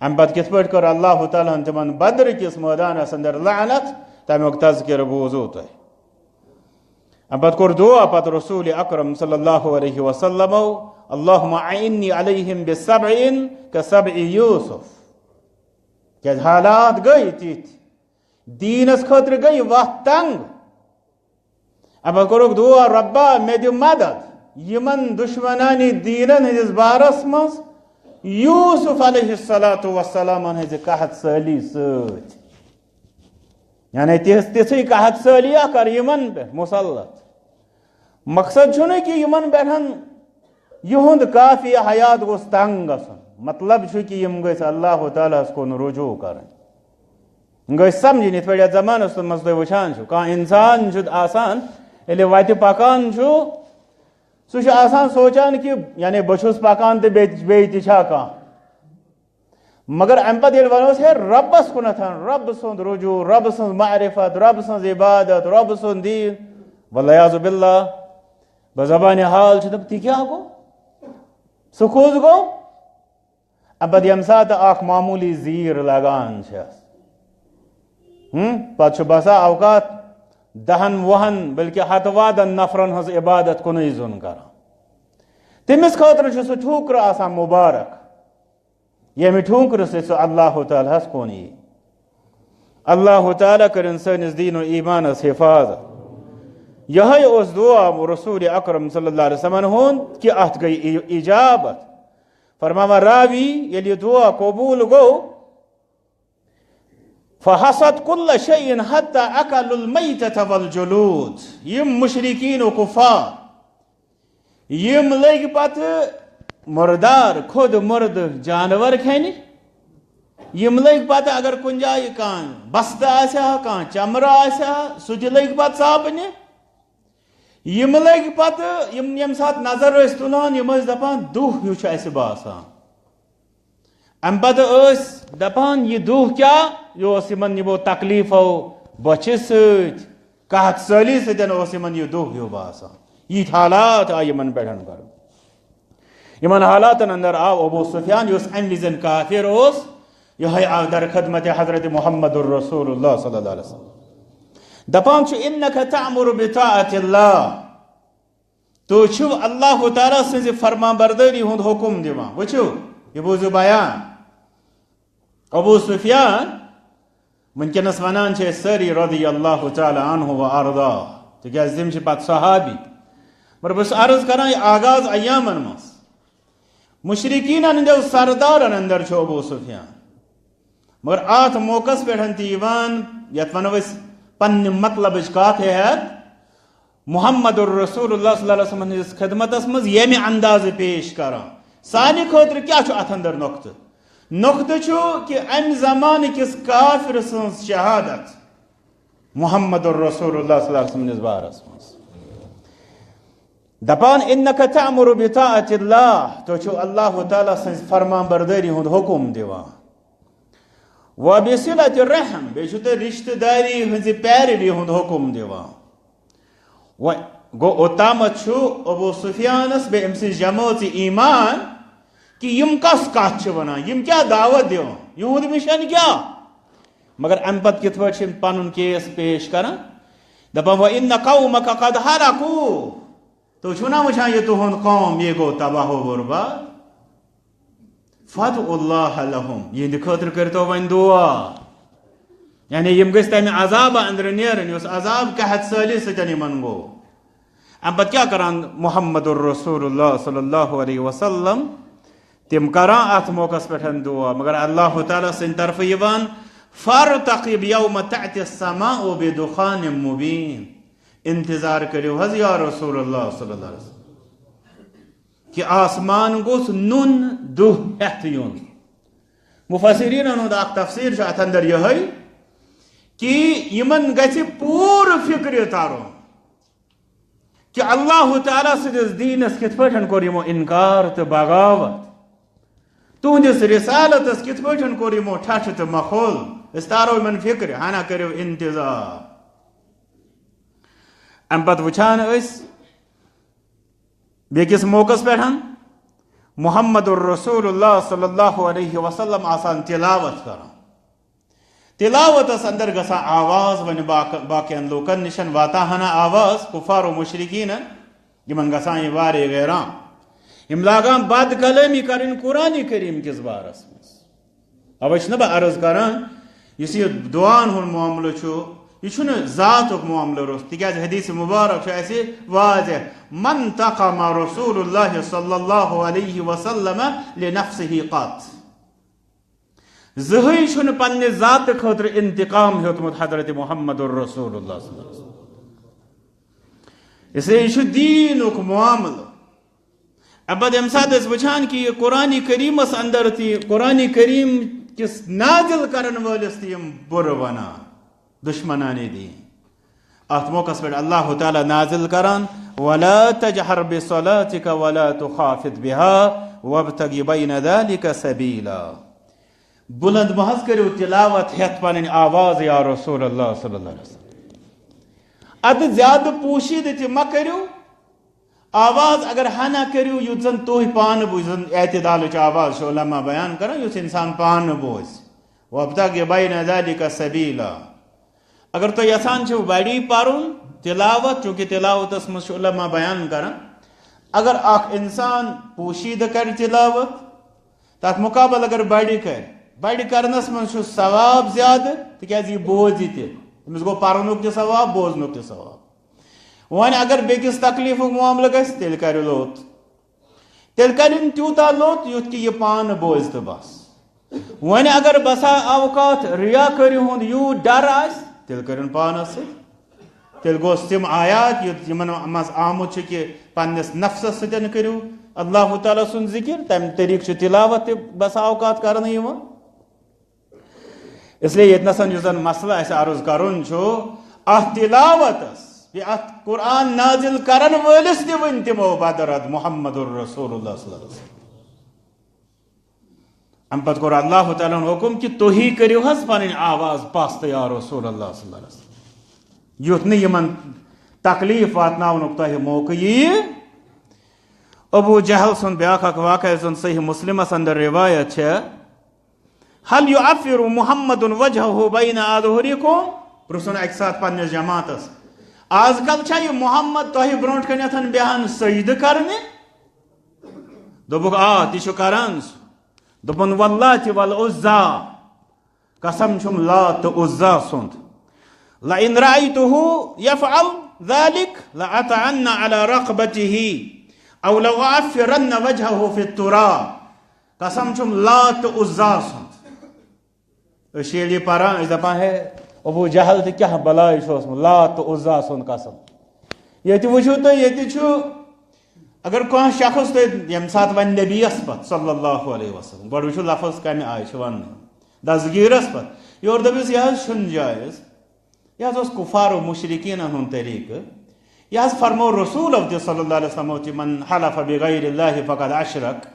امہِ پتہٕ کِتھ پٲٹھۍ کٔر اللہ تعالیٰ ہن تِمن بدر کِس مٲدانس اندر لعنت، تمیُک تذکرٕ بوٗزوٕ تۄہہِ۔ امہِ پتہٕ کوٚر دعا پتہٕ رسول اکرم صلی اللہ علیہ وسلمو، "اللہم اعنی علیہم بسبع کسبع یوسف"۔ کیازِ حالات گٔے تِتھۍ، دیٖنس خٲطرٕ گٔے وتھ تنگ۔ اما کوٚرُکھ دعا، "رۄبا، مےٚ دِ مدد یِمن دُشمنانِ دیٖنن ہٕنٛدِس بارس منٛز یوسف علیہ الصلوۃ والسلامن ہٕنٛزِ قحط سٲلی سۭتۍ"۔ یعنی تِژھ، تِژھٕے قحط سٲلی اکھ کر یِمن پٮ۪ٹھ مسلط۔ مقصد چھُنہٕ کہِ یِمن پٮ۪ٹھ یِہُنٛد قافیہ حیات گوٚژھ تنگ گژھُن، مطلب چھُ کہِ یِم گٔژھۍ اللہ تعالیٰ ہس کُن رجوع کرٕنۍ۔ گٔژھۍ سمجھِنۍ، یِتھ پٲٹھۍ یتھ زمانس منٛز تُہۍ وٕچھان چھِو، کانٛہہ انسان چھُ آسان، ییٚلہِ وتہِ پکان چھُ، سُہ چھُ آسان سونٛچان کہِ، یعنی، بہٕ چھُس پکان تہٕ بیٚیہِ، بیٚیہِ تہِ چھا کانٛہہ؟ مگر امہِ پتہٕ ییٚلہِ ونوس، ہے، رۄبس کُنتھ، رۄبہٕ سُنٛد رجوع، رۄبہٕ سٕنٛز معرفت، رۄبہٕ سٕنٛز عبادت، رۄبہٕ سُنٛد دیٖن، والعیاذ باللہ، بزبانِ حال چھُ دپان، تہِ کیٛاہ گوٚو؟ سُہ کُس گوٚو؟ اَمہِ پتہٕ ییٚمہِ ساتہٕ اکھ معموٗلی زیٖر لگان چھس، ہم، پتہٕ چھُ بسا اوقات دہن وُہن بلکہِ ہتہٕ وادن نفرن ہٕنٛز عبادت کُنُے زوٚن کران۔ تٔمِس خٲطرٕ چھُ سُہ ٹھوکرٕ آسان مُبارک، ییٚمہِ ٹھوکرٕ سۭتۍ سُہ اللہ تعالیٰ ہس کُن یی۔ اللہ تعالیٰ کٔرِن سٲنِس دیٖن و ایٖمانس حفاظت۔ یِہوٚے اوس دعا رسول اکرم صلی اللہ علیہ وسلمن ہُنٛد کہِ اتھ گٔے ای-، اجابت۔ فرماوان راوی، ییٚلہِ یہِ دعا قبوٗل گوٚو، فحصت کل شیء حتی اکلوا المیتۃ والجلود۔ یِم مشرکین و کفار، یِم لٔگۍ پتہٕ مُردار، خود مُردٕ جانور کھٮ۪نہِ۔ یِم لٔگۍ پتہٕ، اگر کُنہِ جایہِ کانٛہہ بستہٕ آسہِ ہا، کانٛہہ چمرٕ آسہِ ہا، سُہ تہِ لٔگۍ پتہٕ ژاپنہِ۔ یِم لٔگۍ پتہٕ، یِم ییٚمہِ ساتہٕ نظر ٲسۍ تُلان، یِم ٲسۍ دپان، "دُہ ہیوٗ چھُ اَسہِ باسان۔" اَمہِ پتہٕ ٲسۍ دپان، "یہِ دُہ کیٛاہ؟" یہِ اوس یِمن یِمو تکلیفو بۄچھِ سۭتۍ، قحط سٲلی سۭتۍ اوس یِمن یہِ دُہ ہیوٗ باسان۔ یِتھۍ حالات آیہِ یِمن پٮ۪ٹھ کرنہٕ۔ یِمن حالاتن اندر آو ابو سفیان، یُس امہِ وِزن کافر اوس، یِہوٚے آو در خدمت حضرت محمد رسول اللہ صلی اللہ علیہ وسلم۔ دپان چھُ، "انک تأمر بطاعت اللہ"، تُہۍ چھِو اللہ تعالیٰ سٕنٛزِ فرمان بردٲری ہُنٛد حکم دِوان۔ وٕچھِو، یہِ بوٗزِو بیان۔ ابو سفیان، وٕنکیٚنَس وَنان چھِ أسۍ سٲری رضی اللہ تعالیٰ عنہ و ارضا، تِکیٛازِ تِم چھِ پَتہٕ صحابی۔ مگر بہٕ چھُس عرض کران، یہِ آغاز ایامَن منٛز مشرکیٖنَن ہٕنٛدیو سردارَن اندر چھُ ابو سفیان۔ مگر اتھ موقعس پٮ۪ٹھ تہِ یِوان، یتھ ونو أسۍ پننہِ مطلبٕچ کتھ ہٮ۪تھ، محمد الرسول اللہ صلی اللہ علیہ وسلم ہٕنٛدِس خدمتس منٛز ییٚمہِ اندازٕ پیش کران۔ سانہِ خٲطرٕ کیٛاہ چھُ اتھ اندر نۄقطہٕ؟ نۄقطہٕ چھُ کہِ امہِ زمانہٕ کِس کافر سٕنٛز شہادت محمد الرسول اللہ صلی اللہ علیہ وسلم ہٕنٛدِس بارس منٛز۔ دپان، "انک تأمر بطاعت اللہ"، تُہۍ چھِو اللہ تعالیٰ سٕنٛز فرمان بردٲری ہُنٛد حکم دِوان۔ "وبصلۃ الرحم"، بیٚیہِ چھُو تُہۍ رشتہٕ داری ہٕنٛزِ پیروی ہُنٛد حکم دِوان۔ وۄنۍ گوٚو، اوٚتامَتھ چھُ ابو سفیانَس بیٚیہِ أمۍ سٕنٛز جمٲژ یہِ ایمان کہِ یِم کۄس کَتھ چھِ وَنان، یِم کیٛاہ دعوت دِوان، یِہُنٛد مِشن کیٛاہ؟ مگر اَمہِ پَتہٕ کِتھ پٲٹھۍ چھِ یِم پَنُن کیس پیش کران؟ دَپان، "وَإِنَّ قَوْمَكَ قَدْ هَلَكُوا"، تُہۍ چھِو نا وٕچھان یہِ تُہُنٛد قوم، یہِ گوٚو تباہ و برباد؟ "فادعوا اللہ لہم"، یِہنٛدِ خٲطرٕ کٔرۍتو وۄنۍ دُعا۔ یعنی یِم گٔژھۍ تَمہِ عذابہٕ اندرٕ نیرٕنۍ، یُس عذاب قحط سٲلی سۭتۍ یِمن گوٚو۔ اَمہِ پتہٕ کیٛاہ کران محمد الرسول اللہ صلی اللہ علیہ وسلم؟ تِم کران اَتھ موقعس پٮ۪ٹھ دُعا، مگر اللہ تعالیٰ سٕنٛدِ طرفہٕ یِوان، "فارتقب یوم تأتی السماء بدخان مبین"، انتظار کٔرِو حظ یا رسول اللہ صلی اللہ علیہ وسلم۔ کہِ آسمان گوٚژھ نُن دُہ ہٮ۪تھ یُن۔ مفسریٖنن ہُنٛد اکھ تفسیٖر چھُ اتھ اندر یِہوٚے کہِ یِمن گژھِ پوٗرٕ فکرِ ترُن کہِ اللہ تعالیٰ سٕنٛدِس دیٖنس کِتھ پٲٹھۍ کوٚر یِمو انکار تہٕ بغاوت، تُہنٛدِس رسالتس کِتھ پٲٹھۍ کوٚر یِمو ٹھٹھٕ تہٕ مخول۔ أسۍ تارو یِمن فکرِ، ہنا کٔرِو انتظار۔ امہِ پتہٕ وٕچھان أسۍ بیٚکِس موقعس پٮ۪ٹھ محمد الرسول اللہ صلی اللہ علیہ وسلم آسان تلاوت کران۔ تلاوتس اندر گژھان آواز، وۄنۍ باق-، باقین لوٗکن نِشن واتان ہنا آواز، کفار و مشرکیٖنن، یِمن گژھان یہِ واریاہ ویران۔ یِم لاگان بد کلٲمی کرٕنۍ قرآن کریم کِس بارس منٛز۔ اوے چھُس نہ بہٕ عرض کران، یُس یہِ دُعاہن ہُنٛد معاملہٕ چھُ، یہِ چھُنہٕ ذاتُک معاملہٕ روٚس، تِکیٛازِ حدیث مبارک چھُ اَسہِ واضح، "من تقم رسول اللہ صلی اللہ علیہ وسلم لنفسہ قط"۔ زٕہٕے چھُنہٕ پننہِ ذاتہٕ خٲطرٕ انتقام ہیوٚتمُت حضرت محمد الرسول اللہ صلی اللہ علیہ وسلم۔ اس لیے یہِ چھُ دیٖنُک معاملہٕ۔ اَمہِ پتہٕ ییٚمہِ ساتہٕ أسۍ وٕچھان کہِ یہِ قرآن کریٖمس اندر تہِ، قرآن کریم کِس نازل کرن وٲلِس تہِ یِم بُرٕ ونان، دشمنان دیٖن۔ اتھ موقعس پٮ۪ٹھ اللہ تعالیٰ نازل کران، "ولا تجهر بصلاتك ولا تخافت بها وابتغ بين ذلك سبيلا"۔ بلند مہ حظ کٔرِو تلاوت ہٮ۪تھ پنٕنۍ آواز یا رسول اللہ صلی اللہ علیہ وسلم۔ ادٕ زیادٕ پوشیدٕ تہِ مہ کٔرِو۔ آواز اگر ہنا کٔرِو، یُتھ زن تُہۍ پانہٕ بوٗزِو، زن اعتدالٕچ آواز چھِ علماء بیان کران، یُس انسان پانہٕ بوزِ۔ "وابتغ بین ذلک سبیلا"۔ اگر تُہۍ یژھان چھِو بڑی پرُن تلاوت، چونکہ تلاوتس منٛز چھُ علماء بیان کران، اگر اکھ انسان پوشیدٕ کرِ تلاوت، تتھ مقابل اگر بڑِ کرِ، بڑِ کرنس منٛز چھُ ثواب زیادٕ، تِکیازِ یہِ بوزِ تہِ، تٔمِس گوٚو پرنُک تہِ ثواب، بوزنُک تہِ ثواب۔ وۄنۍ اگر بیٚکِس تکلیفُک معاملہٕ گژھِ، تیٚلہِ کرِ لوٚت۔ تیٚلہِ کرِ نہٕ تیوٗتاہ لوٚت، یُتھ کہِ یہِ پانہٕ بوزِ تہٕ بس۔ وۄنۍ اگر بسا اوقات ریا کٲری ہُنٛد یوٗت ڈر آسہِ، تیٚلہِ کٔرِن پانس سۭتۍ۔ تیٚلہِ گوٚژھ تِم آیات، یُتھ یِمن منٛز آمُت چھُ کہِ پننِس نفسس سۭتۍ کٔرِو اللہ تعالیٰ سُنٛد ذکر، تمہِ طریٖقہٕ چھُ تلاوت تہِ بسا اوقات کرنہٕ یِوان۔ اس لیے ییٚتہِ نَسَن یُس زَن مسلہٕ اَسہِ عرض کَرُن چھُ، اَتھ تِلاوَتَس بیٚیہِ اَتھ قرآن نازِل کَرَن وٲلِس تہِ ؤنۍ تِمو بدرد محمد الرسول اللہ صلی اللہ علیہ وسلم۔ اَمہِ پَتہٕ کوٚر اللہ تعالیٰ ہَن حُکُم کہِ تُہی کٔرِو حظ پَنٕنۍ آواز پَست یا رسول اللہ صلی اللہ علیہ وسلم، یُتھ نہٕ یِمَن تکلیٖف واتناونُک تۄہہِ موقعہٕ یِیہِ۔ ابو جہل سُنٛد بیٛاکھ اَکھ واقعہ یُس زَن صحیح مسلمَس اندر روایت چھےٚ، "هل يعفر محمد وجهه بين أظهركم؟" پرژھُن اکہِ ساتہٕ پننِس جماعتس، "آز کل چھا یہِ محمد تۄہہِ برونٛٹھ کنٮ۪تھ بیہان سجدٕ کرنہِ؟" دوٚپُکھ، "آ، تہِ چھُ کران سُہ۔" دوٚپُن، "واللات والعزی، قسم چھُم لات تہٕ عزی سُنٛد، لئن رأیتہ یفعل ذلک لأطعنہ علی رقبتہ او لأعفرن وجہہ فی التراب۔" قسم چھُم لات تہٕ عزی سُنٛد۔ أسۍ چھِ ییٚلہِ یہِ پران، أسۍ دپان، "ہے، ابو جہل تہِ کیٛاہ بلاے چھُ اوسمُت، لات تہٕ عزی سُنٛد قسم۔" ییٚتہِ وٕچھِو تُہۍ، ییٚتہِ چھُ، اگر کانٛہہ شخص تۄہہِ ییٚمہِ ساتہٕ وۄنۍ نبیَس پتہٕ صلی اللہ علیہ وسلم، گۄڈٕ وٕچھِو لفظ کمہِ آیہِ چھُ وننہٕ، دستگیٖرس پتہٕ، یورٕ دٔپِس، "یہِ حظ چھُنہٕ جٲیز۔" یہِ حظ اوس کفار و مشرکینن ہُنٛد طریقہٕ۔ یہِ حظ فرموو رسول تہِ صلی اللہ علیہ وسلم تہِ، "من حلف بغیر اللہ فقد اشرک۔"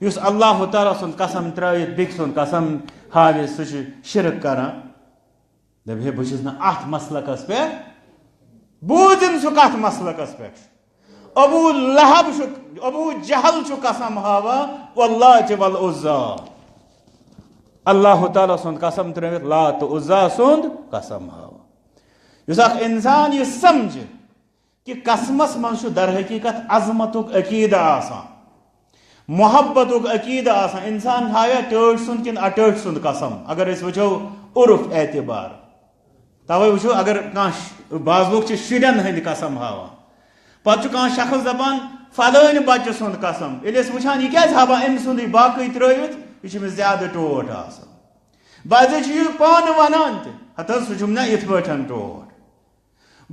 یُس اللہ تعالیٰ سُنٛد قسم ترٲوِتھ بیٚکہِ سُنٛد قسم ہاوِ، سُہ چھُ شرک کران۔ دَپہِ ہے، بہٕ چھُس نہٕ اَتھ مسلکس پٮ۪ٹھ۔ بوٗزِن سُہ کَتھ مسلکس پٮ۪ٹھ چھُ۔ ابو لہب چھُ، ابو جہل چھُ قسم ہاوان، واللات والعزی۔ اللہ تعالیٰ سُنٛد قسم ترٲوِتھ لات تہٕ عزی سُنٛد قسم ہاوان۔ یُس اکھ انسان یہِ سمجھِ، کہ قسمس منٛز چھُ در حقیقت عظمتُک عقیدٕ آسان، محبتُک عقیدٕ آسان۔ انسان ہاویا ٹٲٹھۍ سُنٛد کِنہٕ اٹٲٹھۍ سُنٛد قسم؟ اگر أسۍ وٕچھو عرف اعتبار، توے وٕچھو، اگر کانٛہہ ش-، بعض لوٗکھ چھِ شُرٮ۪ن ہٕنٛدۍ قسم ہاوان، پتہٕ چھُ کانٛہہ شخص دپان، "فلٲنۍ بچہٕ سُنٛد قسم"۔ ییٚلہِ أسۍ وٕچھان، یہِ کیٛازِ ہاوان أمۍ سُنٛدُے، باقٕے ترٲوِتھ؟ یہِ چھُ أمِس زیادٕ ٹوٹھ آسان۔ بعضے چھُ یہِ پانہٕ ونان تہِ، "ہتہٕ حظ، سُہ چھُم نہ یِتھ پٲٹھۍ ٹوٹھ۔"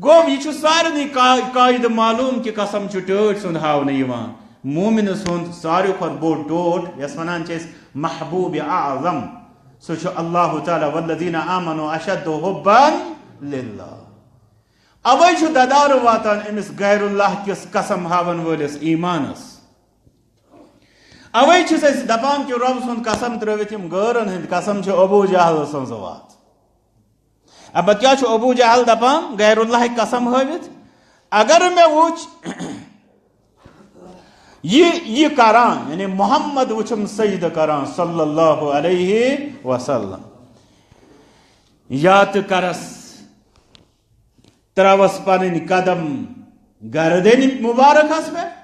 گوٚو، یہِ چھُ سارنٕے قا-، قاعدٕ معلوم کہِ قسم چھُ ٹٲٹھۍ سُنٛد ہاونہٕ یِوان۔ مومنہٕ سُنٛد ساروی کھۄتہٕ بوٚڑ ٹوٹھ، یَس وَنان چھِ أسۍ محبوب اعظم، سُہ چھُ اللہ تعالیٰ، "والذین آمنوا اشد حبا للہ۔" اَوَے چھُ دَدارٕ واتان أمِس غیر اللہ کِس قسم ہاوَن وٲلِس ایٖمانَس۔ اَوَے چھِس أسۍ دَپان کہِ رۄب سُنٛد قسم ترٛٲوِتھ یِم غٲرَن ہٕنٛدۍ قسم چھِ ابو جہل سٕنٛز وَتھ۔ اَبَد کیٛاہ چھُ ابو جہل دَپان غیر اللہٕکۍ قسم ہٲوِتھ؟ اگر مےٚ وُچھ یہِ، یہِ کران، یعنی محمد وُچھُم سجدٕ کران صلی اللہ علیہ وسلم، یا تہٕ کرس، ترٛاوس پنٕنۍ قدم گردنہِ مبارکس پٮ۪ٹھ،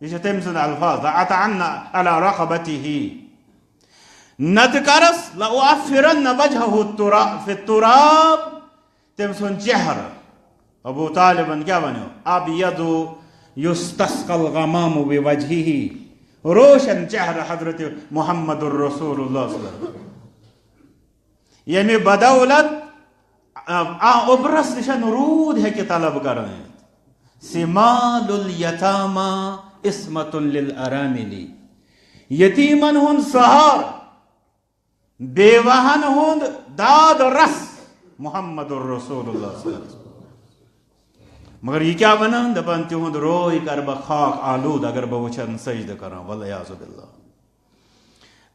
یہِ چھِ تٔمۍ سٕنٛدۍ الفاظ، "لأطعنہ علی رقبتہ"۔ نتہٕ کرس، "لأعفرن وجہہ الترا-، فی التراب"، تٔمۍ سُنٛد چہرٕ، ابو طالبن کیٛاہ ونیو، "ابیض یستسقی الغمام بوجہہ"، روشن چہرٕ حضرت محمد الرسول اللہ صلی اللہ علیہ وسلم، ییٚمہِ بدولت، آ، آ، اوٚبرس نِش روٗد ہیٚکہِ طلب کرنٲوِتھ۔ "ثمال الیتامی عصمۃ للارامل"، یتیٖمن ہُنٛد سہارٕ، بیواہن ہُنٛد داد رس، محمد الرسول اللہ صلی اللہ علیہ وسلم۔ مگر یہِ کیٛاہ ونان؟ دپان، "تِہُنٛد روے کرٕ بہٕ خاک آلوٗد، اگر بہٕ وٕچھن سجدٕ کران"، والعیاذ باللہ۔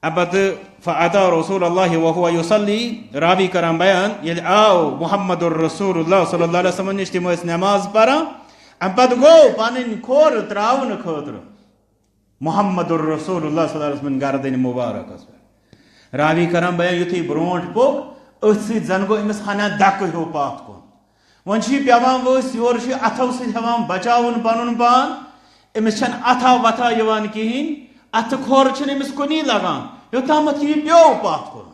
اَمہِ پتہٕ فَأَتَى رَسُولَ اللہِ وَهُوَ يُصَلِّي، راوی کران بیان، ییٚلہِ آو محمد الرسول اللہ صلی اللہ علیہ وسلم نِش، تِم ٲسۍ نماز پران، اَمہِ پتہٕ گوٚو پنٕنۍ کھۄر ترٛاونہٕ خٲطرٕ محمد الرسول اللہ صلی اللہ علیہ وسلم گردنہِ مبارکس پٮ۪ٹھ۔ راوی کران بیان، یُتھُے برونٛٹھ پوٚک، أتھۍ سۭتۍ زن گوٚو أمِس ہنا دکہٕ ہیوٗ پتھ کُن۔ وۄنۍ چھُ یہِ پٮ۪وان وٲنٛسہِ، یورٕ چھُ یہِ اَتھو سۭتۍ ہٮ۪وان بچاوُن پنُن پان۔ أمِس چھَنہٕ اَتھا وَتھا یِوان کِہیٖنۍ، اَتھٕ کھۄر چھُنہٕ أمِس کُنی لگان، یوٚتامَتھ کہِ یہِ پیوٚو پتھ کُن۔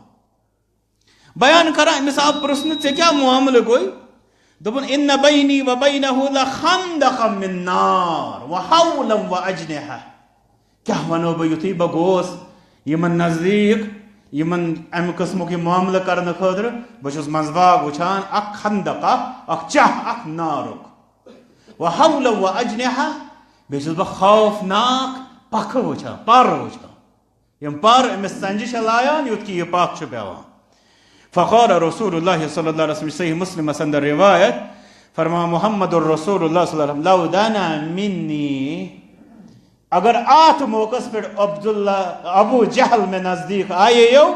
بیان کران، أمِس آو پرٛژھنہٕ، "ژےٚ کیٛاہ معاملہٕ گوٚے؟" دوٚپُن، "إِنَّ بَيْنِي وَبَيْنَهُ لَخَندَقًا مِّن نَّارٍ وَحَوْلًا وَأَجْنِحَةً۔" کیٛاہ وَنو بہٕ، یُتھُے بہٕ گوس یِمن نزدیٖک، یِمن اَمہِ قٕسمُک یہِ معاملہٕ کرنہٕ خٲطرٕ، بہٕ چھُس منٛزباگ وٕچھان، اکھ خندق، اکھ، اکھ چاہ، اکھ نارُک۔ وحولا واجنحہ، بیٚیہِ چھُس بہٕ خوفناک پکھٕ وٕچھان، پر وٕچھان۔ یِم پر أمِس ژَنجہِ چھےٚ لایان، یُتھ کہِ یہِ پکھ چھُ پٮ۪وان۔ فقال رسول اللہ صلی اللہ علیہ وسلم، صحیح مسلمس اندر روایت، فرمان محمد الرسول اللہ صلی اللہ علیہ وسلم، لو دنا منی، اگر آتھ موقعس پٮ۪ٹھ عبداللہ، ابو جہل مےٚ نزدیٖک آییو،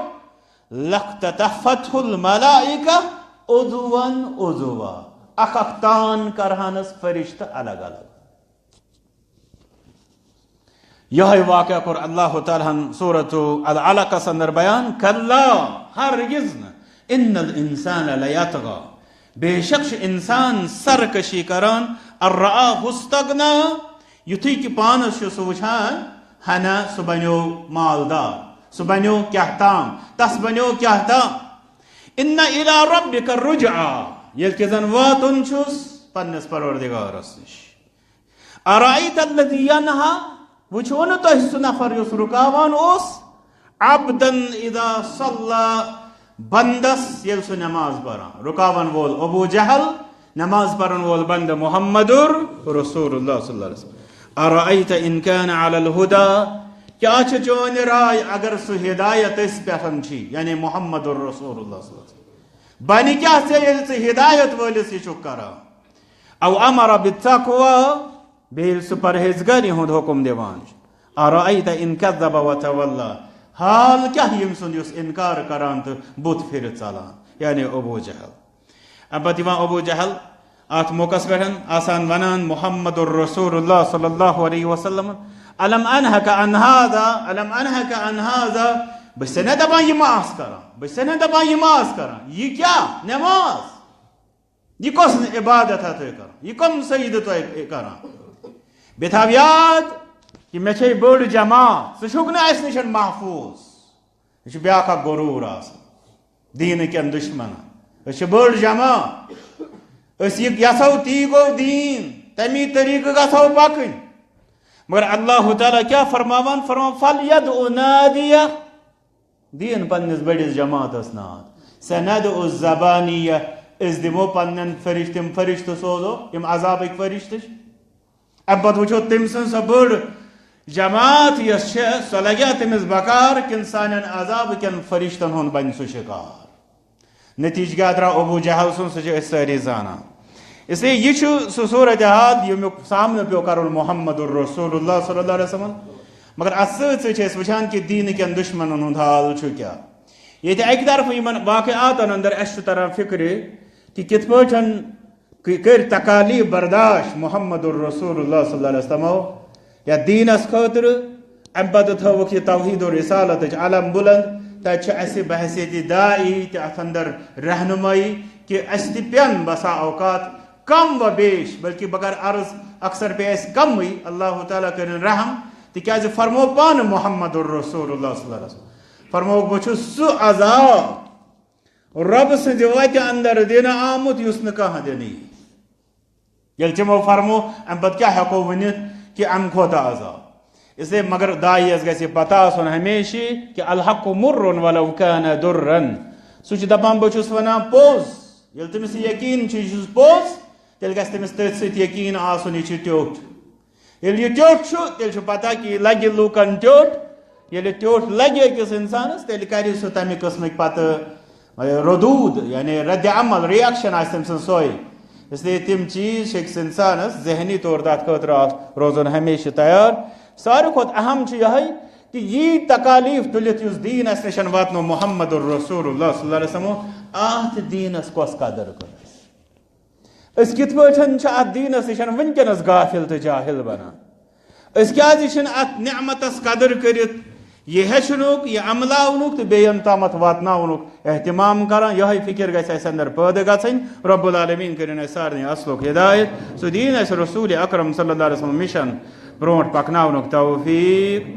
لقتطفته الملائکہ عضوا عضوا، اکھ اکھ تان کرہانس فرشتہٕ الگ الگ۔ یہے واقعہ کوٚر اللہ تعالیٰ ہن سورۃ العلقس اندر بیان، کلا، ہرگز نہٕ، ان الانسان لیطغی، بے شک چھُ انسان سرکشی کران، ان رآہ استغنی، یُتھُے کہِ پانس چھُ سُہ وٕچھان، ہنا سُہ بنیو مالدار، سُہ بنیو کیاہ تام، تس بنیو کیاہ تام۔ ان الی ربک الرجعی، ییٚلہِ کہِ زن واتُن چھُس پننِس پروردگارس نِش۔ ارأیت الذی ینہی، وٕچھو نہٕ تۄہہِ سُہ نفر یُس رُکاوان اوس، عبدا اذا صلی، بندس ییٚلہِ سُہ نماز پران، رُکاون وول ابو جہل، نماز پرن وول بندٕ محمد رسول اللہ صلی اللہ علیہ وسلم۔ ارأیت ان کان علی الہدی، کیٛاہ چھِ چٲنۍ راے اگر سُہ ہدایت أسۍ پٮ۪ٹھ چھِ، یعنی محمد رسول اللہ صلی اللہ علیہ وسلم؟ بنہِ کیٛاہ ژےٚ ییٚلہِ ژٕ ہدایت وٲلِس یہِ چھُکھ کران؟ او امر بالتقوی، بیٚیہِ ییٚلہِ سُہ پرہیزگٲری ہُنٛد حُکم دِوان چھُ۔ ارأیت ان کذب وتولی، حال کیٛاہ ییٚمہِ سُنٛد یُس انکار کران تہٕ بُتھ پھِرِتھ ژلان، یعنی ابو جہل۔ اَمہِ پتہٕ یِوان ابو جہل اَتھ موقعس پٮ۪ٹھ آسان ونان، محمد رسول اللہ صلی اللہ علیہ وسلم، الم انہک عن ہذا، الم انہک عن ہذا، بہٕ چھُسے نہ دپان یہِ مہ آس کران، بہٕ چھُسے نہ دپان یہِ مہ آس کران، یہِ کیٛاہ نماز؟ یہِ کۄس عبادت ہا تُہۍ کران؟ یہِ کۄم سجدٕ تۄہہِ کران؟ بیٚیہِ تھاو یاد کہِ مےٚ چھے بٔڑ جماعت، ژٕ چھُکھ نہٕ اَسہِ نِش محفوٗظ۔ یہِ چھُ بیٛاکھ اکھ غروٗر آسان دیٖنہٕ کٮ۪ن دُشمنن۔ أسۍ چھِ بٔڑ جماعت، أسۍ یہِ یژھو تی گوٚو دیٖن، تَمی طریٖقہٕ گژھو پکٕنۍ۔ مگر اللہ تعالیٰ کیٛاہ فرماوان؟ فرماوان، فلیدع نادیہ۔ دِیِن پننِس بٔڑِس جماعتس ناد۔ سندع الزبانیہ، أسۍ دِمو پننٮ۪ن فرشتہٕ، یِم فرشتہٕ سوزو، یِم عذابٕکۍ فرشتہٕ چھِ۔ اَمہِ پتہٕ وٕچھو تٔمۍ سٕنٛز سۄ بٔڑ جماعت یۄس چھےٚ، سۄ لگیا تٔمِس بکار کِنہٕ سانٮ۪ن عذابہٕ کٮ۪ن فرشتن ہُنٛد بنہِ سُہ شکار؟ نتیجہٕ کیٛاہ درٛاو ابو جہل سُنٛد، سُہ چھِ أسۍ سٲری زانان۔ اس لیے یہِ چھُ سُہ صورت حال ییٚمیُک سامنہٕ پیوٚو کرُن محمد رسول اللہ صلی اللہ علیہ وسلم۔ مگر اتھ سۭتۍ سۭتۍ چھِ أسۍ وٕچھان کہِ دیٖنہٕ کٮ۪ن دُشمنن ہُنٛد حال چھُ کیٛاہ۔ ییٚتہِ اکہِ طرفہٕ یِمن واقعاتن اندر اسہِ چھُ تران فکرِ کہِ کِتھ پٲٹھۍ کٔرۍ تکالیف برداشت محمد رسول اللہ صلی اللہ علیہ وسلمو یا دیٖنس خٲطرٕ۔ امہِ پتہٕ تھٲوٕکھ یہِ توحید و رسالتٕچ علم بلند۔ تتہِ چھِ اسہِ بحیثیت داعی تہِ اتھ اندر رہنمائی کہِ اسہِ تہِ پٮ۪ن بسا اوقات کم و بیش، بلکہ بہٕ کرٕ عرض، اکثر پیٚیہِ اسہِ کمٕے۔ اللہ تعالیٰ کٔرِن رحم، تِکیازِ فرمو پانہٕ محمد رسول اللہ صلی اللہ علیہ وسلم، فرمووُکھ، بہٕ چھُس سُہ عذاب رۄبہٕ سٕنٛزِ وتہِ اندر دِنہٕ آمُت یُس نہٕ کانٛہہ دِنہٕ یی۔ ییٚلہِ تِمو فرمو، امہِ پتہٕ کیٛاہ ہٮ۪کو ؤنِتھ کہِ امہِ کھۄتہٕ عذاب؟ اس لیے مگر داعیس گژھِ پتہ آسُن ہمیشہِ کہِ الحق مر ولو کان درا۔ سُہ چھُ دپان، بہٕ چھُس ونان پوٚز۔ ییٚلہِ تٔمِس یہِ یقین چھُ، یہِ چھُس پوٚز، تیٚلہِ گژھِ تٔمِس تٔتھۍ سۭتۍ یقین آسُن، یہِ چھُ ٹیوٚٹھ۔ ییٚلہِ یہِ ٹیوٚٹھ چھُ، تیٚلہِ چھُ پتہ کہِ یہِ لگہِ لوٗکن ٹیوٚٹھ۔ ییٚلہِ ٹیوٚٹھ لگہِ أکِس انسانس، تیٚلہِ کرِ سُہ تمہِ قٕسمٕکۍ پتہٕ ردود، یعنی رد عمل، reaction آسہِ تٔمۍ سٕنٛز سۄے۔ اس لیے تِم چیٖز چھِ أکِس انسانس ذہنی طور تتھ خٲطرٕ آس-، روزُن ہمیشہِ تیار۔ ساروی کھۄتہٕ اہم چھُ یِہوٚے کہِ یی تکالیف تُلِتھ یُس دیٖن اسہِ نِش واتنو محمد رسول اللہ صلی اللہ علیہ وسلم، اتھ دیٖنس کۄس قدر کٔر؟ أسۍ کِتھ پٲٹھۍ چھِ اتھ دیٖنس نِش وٕنکیٚنس غافل تہٕ جاہل بنان؟ أسۍ کیازِ چھِنہٕ اتھ نعمتس قدر کٔرِتھ، یہِ ہیٚچھنُک، یہِ عملاونُک تہٕ بیٚین تامتھ واتناونُک اہتمام کران؟ یِہوٚے فکر گژھِ اسہِ اندر پٲدٕ گژھٕنۍ۔ رب العالمین کٔرِن اسہِ سارنٕے اصلُک ہدایت، سُہ دیٖن اسہِ رسول اکرم صلی اللہ علیہ وسلم مِشن برونٛٹھ پکناونُک توفیق۔